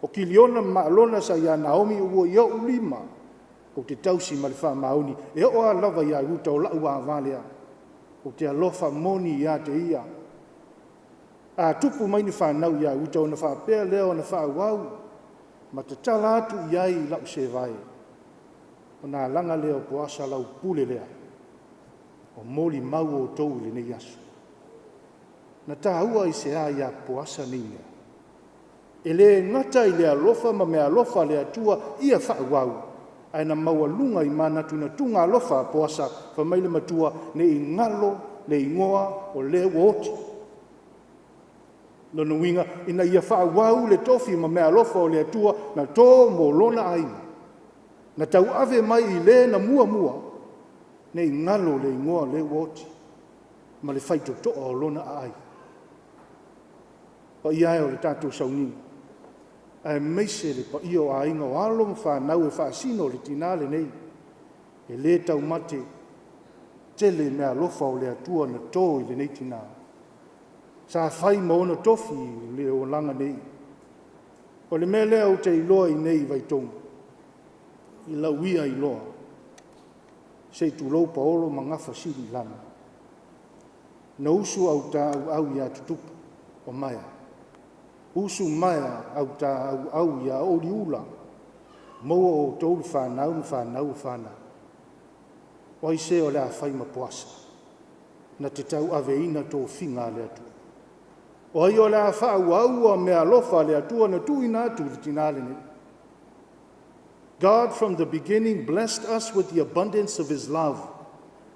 O Kiliona ma Maalona sa ia Naomi ua i ou lima, ou te tausi ma le faamaoni. E oo lava ia Ruta o lau ava lea, ou te alofa moni ia te ia. A tupu mai ni fanau ia Ruta, ona faapea lea ona faaauau ma tatala atu i ai lau seevae. Ona alaga lea o Poasa lau pule lea, o molimau outou i lenei aso. Na taua i se a ia Poasa nei mea? E le gata i le alofa ma meaalofa a le Atua ia faaauau, ae na maualuga i manatunatuga alofa a Poasa, fai mai le matua, ne i galo le igoa o le ua oti. Lona uiga, ina ia faaauau le tofi ma meaalofa o le Atua na to mo lona aiga, na tauave mai i le na muamua, ne i galo le igoa o le ua oti ma le faitotoa o lona aai. Paia e o le tatou sauniga, aemaise le paia o aiga o alo ma fanau e faasino i le tina lenei, e le taumate, tele meaalofa o le Atua na to i lenei tina, sa fai ma ona tofi i le olaga nei. O le mea lea ou te iloa i inei i Vaitogi, i lau ia iloa, se i tulou paolo ma gafa sili i lalo. Na usu autā auau iā Tutupu o Maea. Usu Maea autā auau iā Oliula. Maua outou le fanau ma fanau o fanau. O ai se o le a fai ma Poasa, na te tauaveina tofiga a le Atua? O ai o le a faaauaua meaalofa a le Atua na tuuina atu i le tinā lenei? God from the beginning blessed us with the abundance of His love,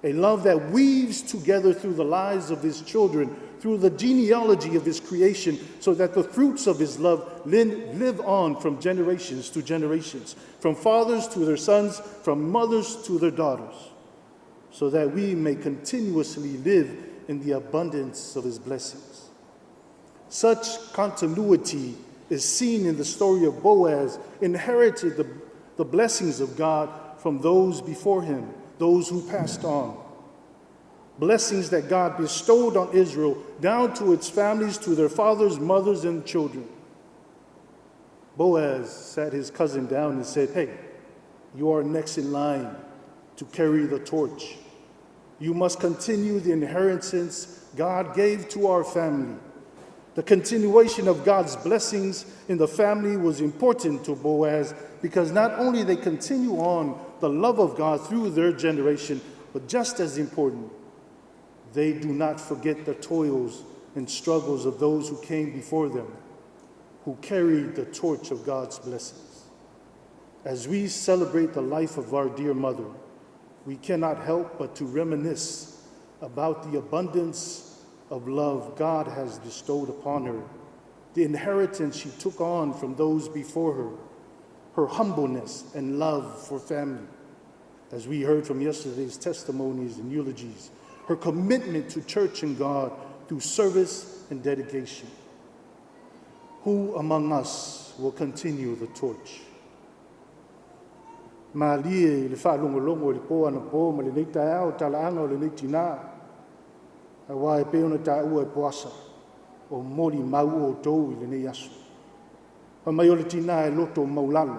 a love that weaves together through the lives of His children, through the genealogy of His creation, so that the fruits of His love live on from generations to generations, from fathers to their sons, from mothers to their daughters, so that we may continuously live in the abundance of His blessings. Such continuity is seen in the story of Boaz, inherited the blessings of God from those before him, those who passed on. Blessings that God bestowed on Israel down to its families, to their fathers, mothers, and children. Boaz sat his cousin down and said, "Hey, you are next in line to carry the torch. You must continue the inheritance God gave to our family." The continuation of God's blessings in the family was important to Boaz because not only they continue on the love of God through their generation, but just as important, they do not forget the toils and struggles of those who came before them, who carried the torch of God's blessings. As we celebrate the life of our dear mother, we cannot help but to reminisce about the abundance of love God has bestowed upon her, the inheritance she took on from those before her, her humbleness and love for family, as we heard from yesterday's testimonies and eulogies, her commitment to church and God through service and dedication. Who among us will continue the torch? Malie i le faalogologo i le po anapo ma lenei taeao talaaga o lenei tinā, auā e pei ona taua e Poasa o molimau outou i lenei aso. Fai mai o le tinā e loto maulalo,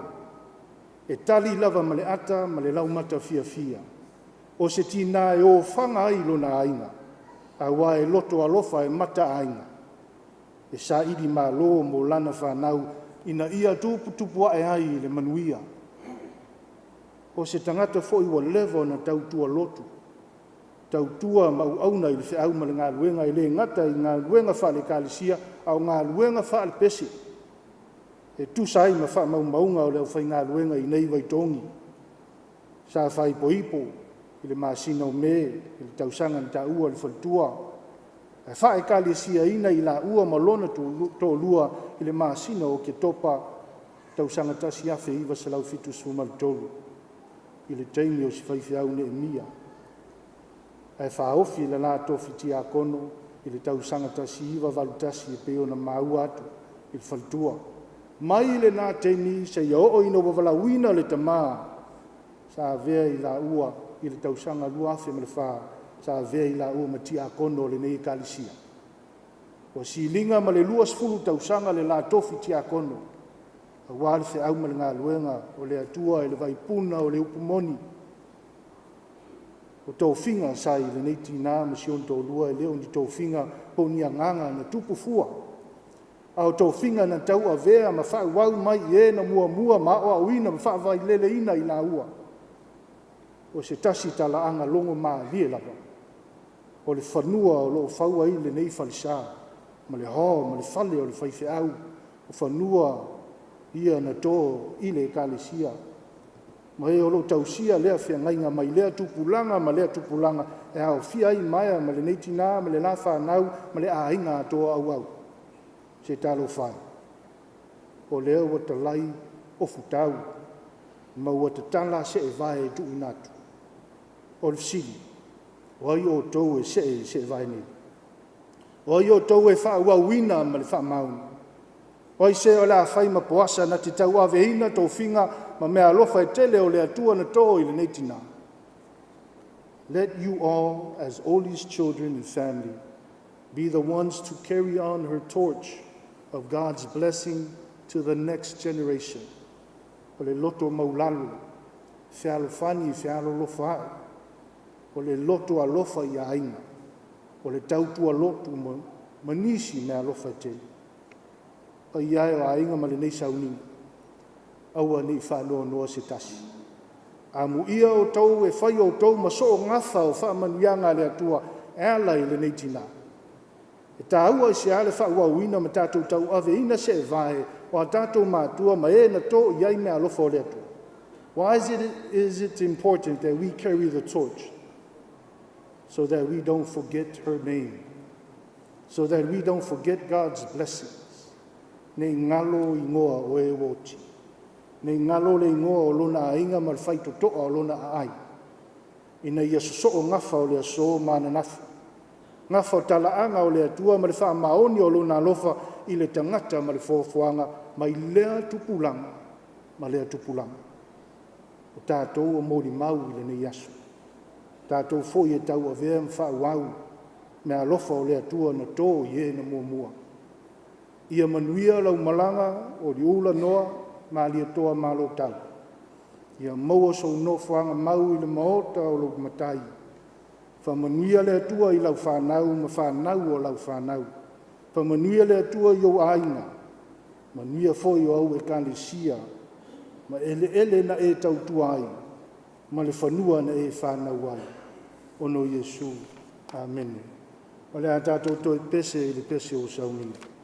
e tali lava ma le ata ma le laumata fiafia. O se tinā e ofaga ai lona aiga, auā e loto alofa e mataaiga. E saili malo mo lana fanau ina ia tuputupu ae ai i le manuia. O se tagata foi ua leva ona tautua lotu, tautua ma auauna i le feau ma le galuega e le gata i galuega faale-Ekalesia, a o galuega faalepese e tusa ai ma faamaumauga o le aufaigaluega i nei vaitogi. Sa faaipoipo i le masina o Me i le tausaga na taua e le faletua, ae faaekalesiaina i laua ma lona toalua i le masina o Oketopa tausaga 1973 i le taimi o si faifeau Neemia, ae faaofi i le la tofi tiakono i le tausaga 1981 e pei ona maua atu i le faletua. Mai lena taimi seia oo ina ua valaauina le tamā sa avea i laua i le tausaga 2004, sa avea i laua ma tiakono o lenei Ekalesia. Ua siliga ma le 20 tausaga le la tofi tiakono auā le feau ma le galuega o le Atua i le vaipuna o le upu moni. O tofiga sa i lenei tinā ma si ona toalua e le o ni tofiga po o ni agaga na tupu fua, a o tofiga na tauavea ma faaauau mai i e na muamua ma aoaoina ma faavaileleina i laua. O se tasi talaaga logo malie lava, o le fanua o lo o fau ai lenei falesa ma le hall ma le fale o le faifeau, o fanua ia na to i le Ekalesia, ma e o lo o tausia lea feagaiga mai lea tupulaga ma lea tupulaga e aofia ai Maea ma lenei tinā ma le la fanau ma le aiga atoa auau. Se talofa e, o lea ua talai ofutau ma ua tatala seevae e tuuina atu. O le fesili, o ai outou e see i seevae nei? O ai outou e faaauauina ma le faamaoni? O ai se o le a fai ma Poasa na te tauaveina tofiga ma meaalofa e tele o le Atua na to i lenei tinā? Let you all, as Oli's children and family, be the ones to carry on her torch of God's blessing to the next generation. O le loto maulalo, fealofani fealolofa ae, o le loto alofa i aiga. O le tautua lotu ma nisi meaalofa e tele. Paia e o aiga ma lenei sauniga, aua ne i faanoanoa se tasi. Amuia outou e fai outou ma soogafa o faamanuiaga a le Atua e ala i lenei tina. E taua i se a le faaauauina ma tatou tauaveina seevae o a tatou matua ma e na to i ai meaalofa o le Atua? Why is it important that we carry the torch? So that we don't forget her name. So that we don't forget God's blessings. Ne i galo igoa o e ua oti. Ne i galo le igoa o lona aiga ma le faitotoa o lona aai. Ina ia sosoo gafa o le aso ma ananafi. Gafa o talaaga o le Atua ma le faamaoni o lona alofa i le tagata ma le foafoaga mai lea tupulaga ma lea tupulaga. O tatou o molimau i lenei aso. Tatou foi e tauavea ma faaauau meaalofa o le Atua na to i e na muamua. Ia manuia lau malaga o Liula Noa Malietoa Malotau. Ia maua sou nofoaga mau i le maota o lou Matai. Faamanuia le Atua i lau fanau ma fanau o lau fanau. Faamanuia le Atua i ou aiga, manuia foi o au ekalesia ma eleele na e tautua ai ma le fanua na e fanau ai. Ona o Iesu. Amene. O le a tatou toe pese i le pese o sauniga.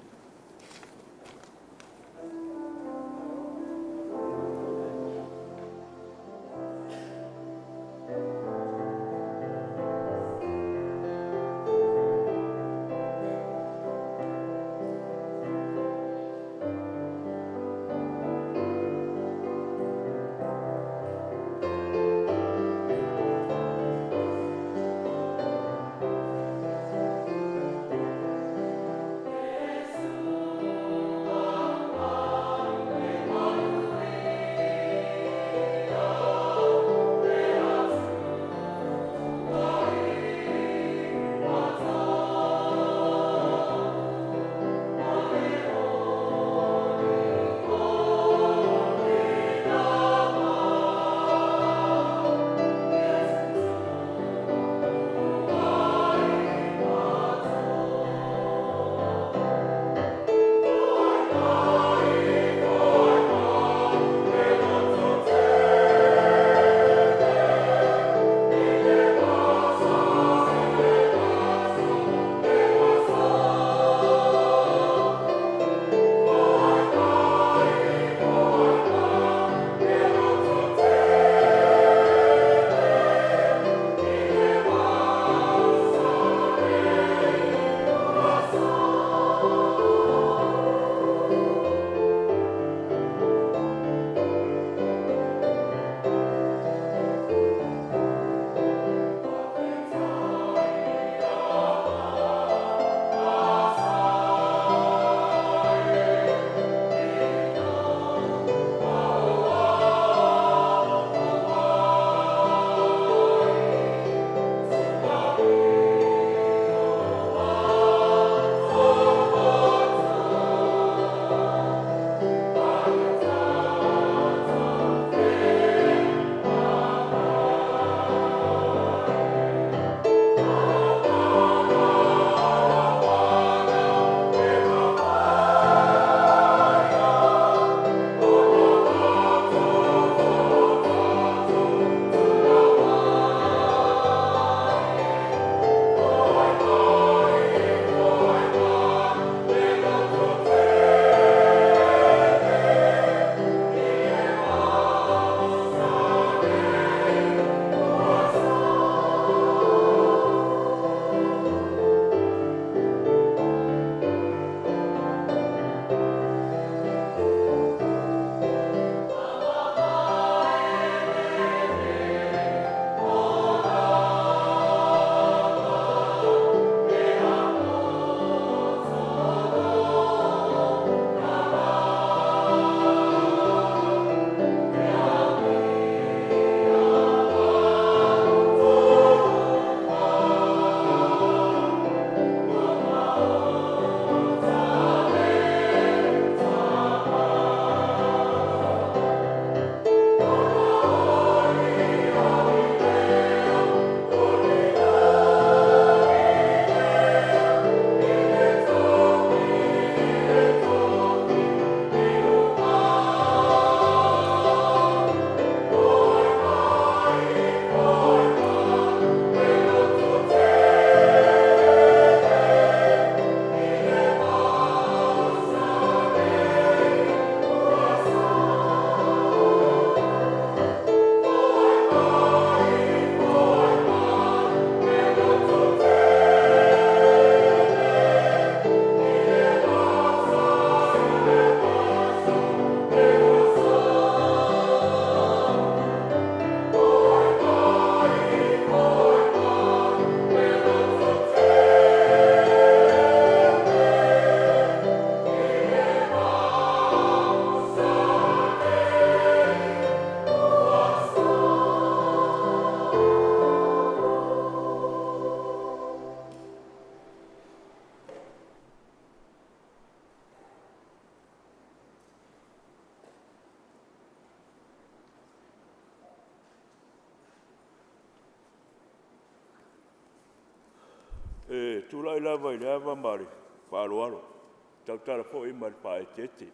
tulai lava i le ava ma le faaaloalo, e tautala foi ma le faaeteete. E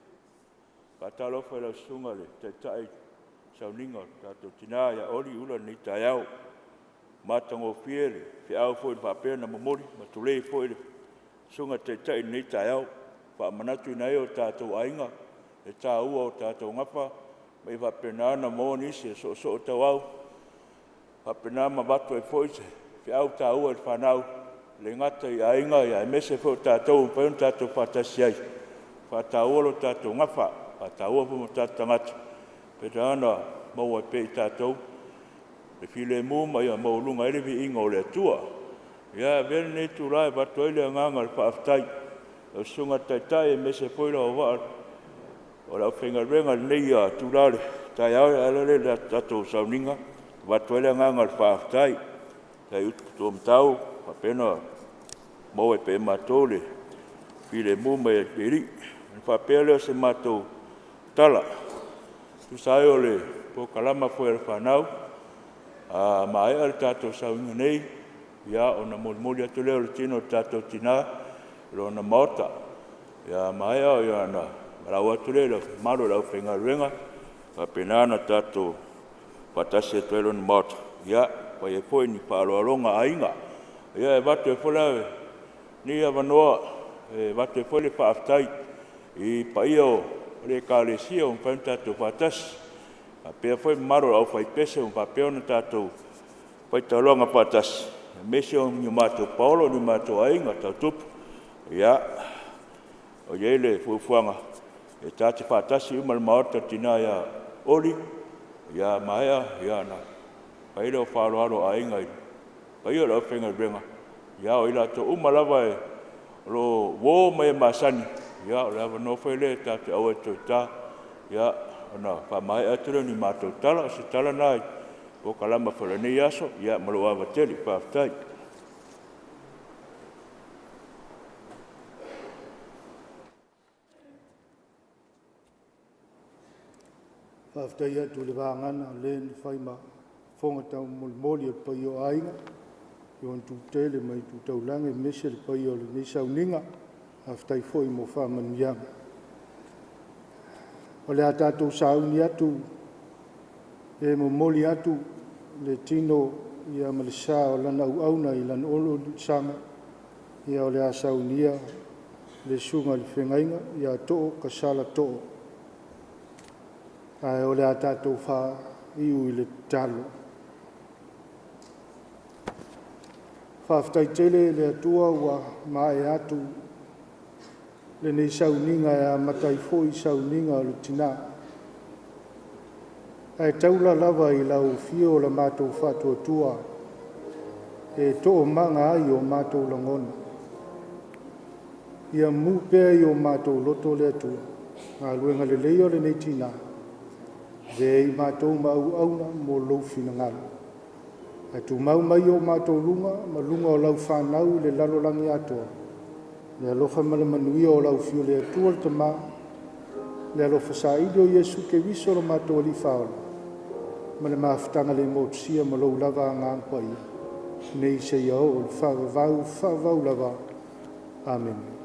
faatalofa i lau Susuga i le Taitai o le Sauniga o le tatou Tina ia Oli Ula i lenei taeao. Ua matagofie le feau foi na faapea ona momoli ma tulei foi le Susuga i le Taitai i lenei taeao, e faamanatuina ai o tatou aiga, le taua o tatou gafa ma ia faapena ona maua nisi e soosootauau, faapena ma avatu ai foi se feau taua i le fanau, e le gata i aiga aemaise foi o tatou ua mafai ona tatou faatasi ai, e faataua lo tatou gafa, faataua foi ma o tatou tagata, e faapena ona maua ai pea e i tatou le filemu ma ia maualuga ai le viiga o le Atua. Ia, e avea lenei itula e avatu ai le agaga o le faafetai i lau Susuga i le Taitai aemaise foi lou auvaa o le aufaigaluega i lenei itula o le taeao e ala lea i le tatou sauniga, e avatu ai le agaga o le faafetai. Faafetai utu tumatau ua faapea ona maua ai pea e matou le filemu mai le Alii. Ona faapea lea o se matou tala, e tusa ai o le polokalama foi a le fanau, a maea le tatou sauniga nei, ia ona molimoli atu lea o le tino o le tatou tina i lona maota. A maea ona valaau atu lea i le mamalu o le aufaigaluega, e faapena ona tatou faatasi atu ai i lona maota e fai ai foi ni faaaloaloga a aiga. Ia, e avatu ai foi la lenei avanoa e avatu ai foi le faafetai i paia o le Ekalesia ua mafai ona tatou faatasi, faapea foi le mamalu o le aufaipese ua faapea ona tatou faitaloga faatasi, aemaise o ni matou paolo, ni o matou aiga tau tupu. Ia, ua i ai le fuafuaga e ta te faatasi uma i le maota o le tina ia Oli. A maea ona fai lea o faaaloalo a aiga i le paia o le aufaigaluega. Ia o i latou uma lava o lo o uo ma e masani, ia o le avanoa foi lea tatou te auai atu ai i tua ona faamaea atu lea o ni matou tala. O se tala lena i le polokalama foi o lenei aso. Ia ma lou ava tele. Faafetai. Faafetai atu i le vagana o le na fai ma fofoga taumolimoli o le paia o aiga i ona itu tele ma itu taulagi aemaise le paia o lenei sauniga. Faafetai foi mo faamanuiaga. O le a tatou sauni atu e momoli atu le tino ma le sa o lana auauna i lana oluolusaga. Ia o le a saunia le susuga i le feagaiga ia Too Kasala Too. Ae o le a tatou faaiu i le tatalo. Faafetai tele le Atua ua maea atu lenei sauniga e amata ai foi sauniga o le tina. Ae taula lava i lau afio le matou faatuatua e toomaga ai o matou lagona. Ia mu pea i o matou loto le Atua, galuega lelei o lenei tina, avea ai matou ma auauna mo lou finagalo. Ae tumau mai i o matou luga ma luga o lau fanau i le lalolagi atoa, le alofa ma le manuia o lau Afio le Atua le Tama, le alofa saili o Iesu Keriso lo matou Alii Faaola, ma le mafutaga le motusia ma lou lava Agaga Paia, nei seia oo i le faavavau, faavavau lava. Amene.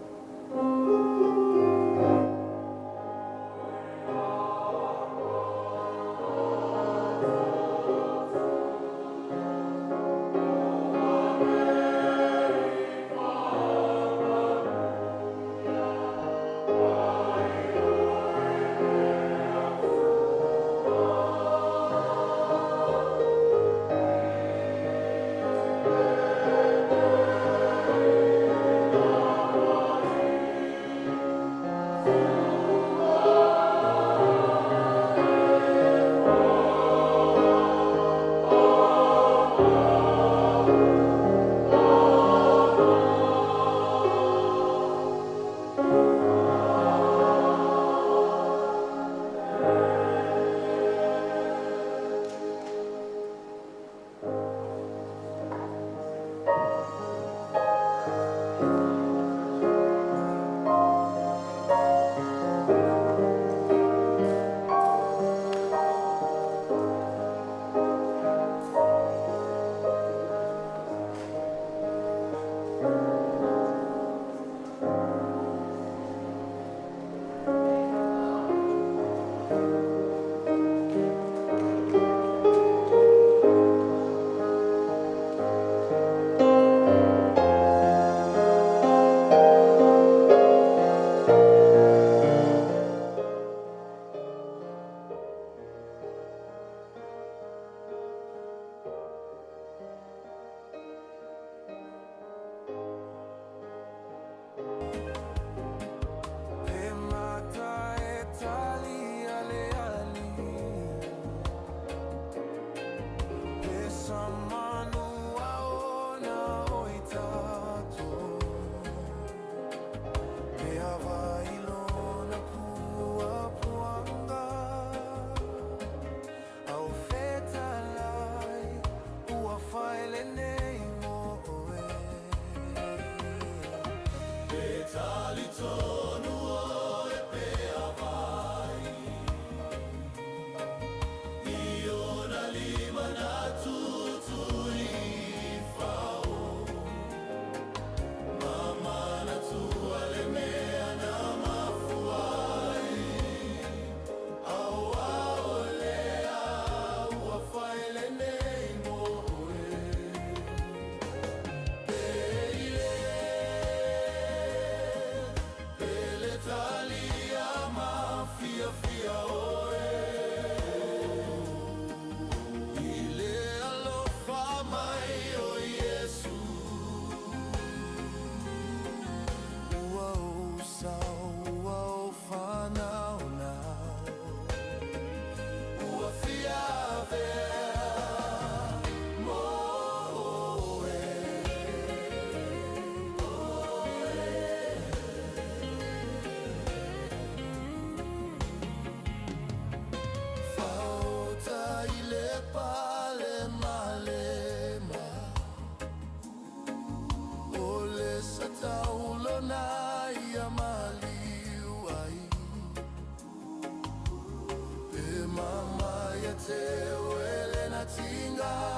Sa.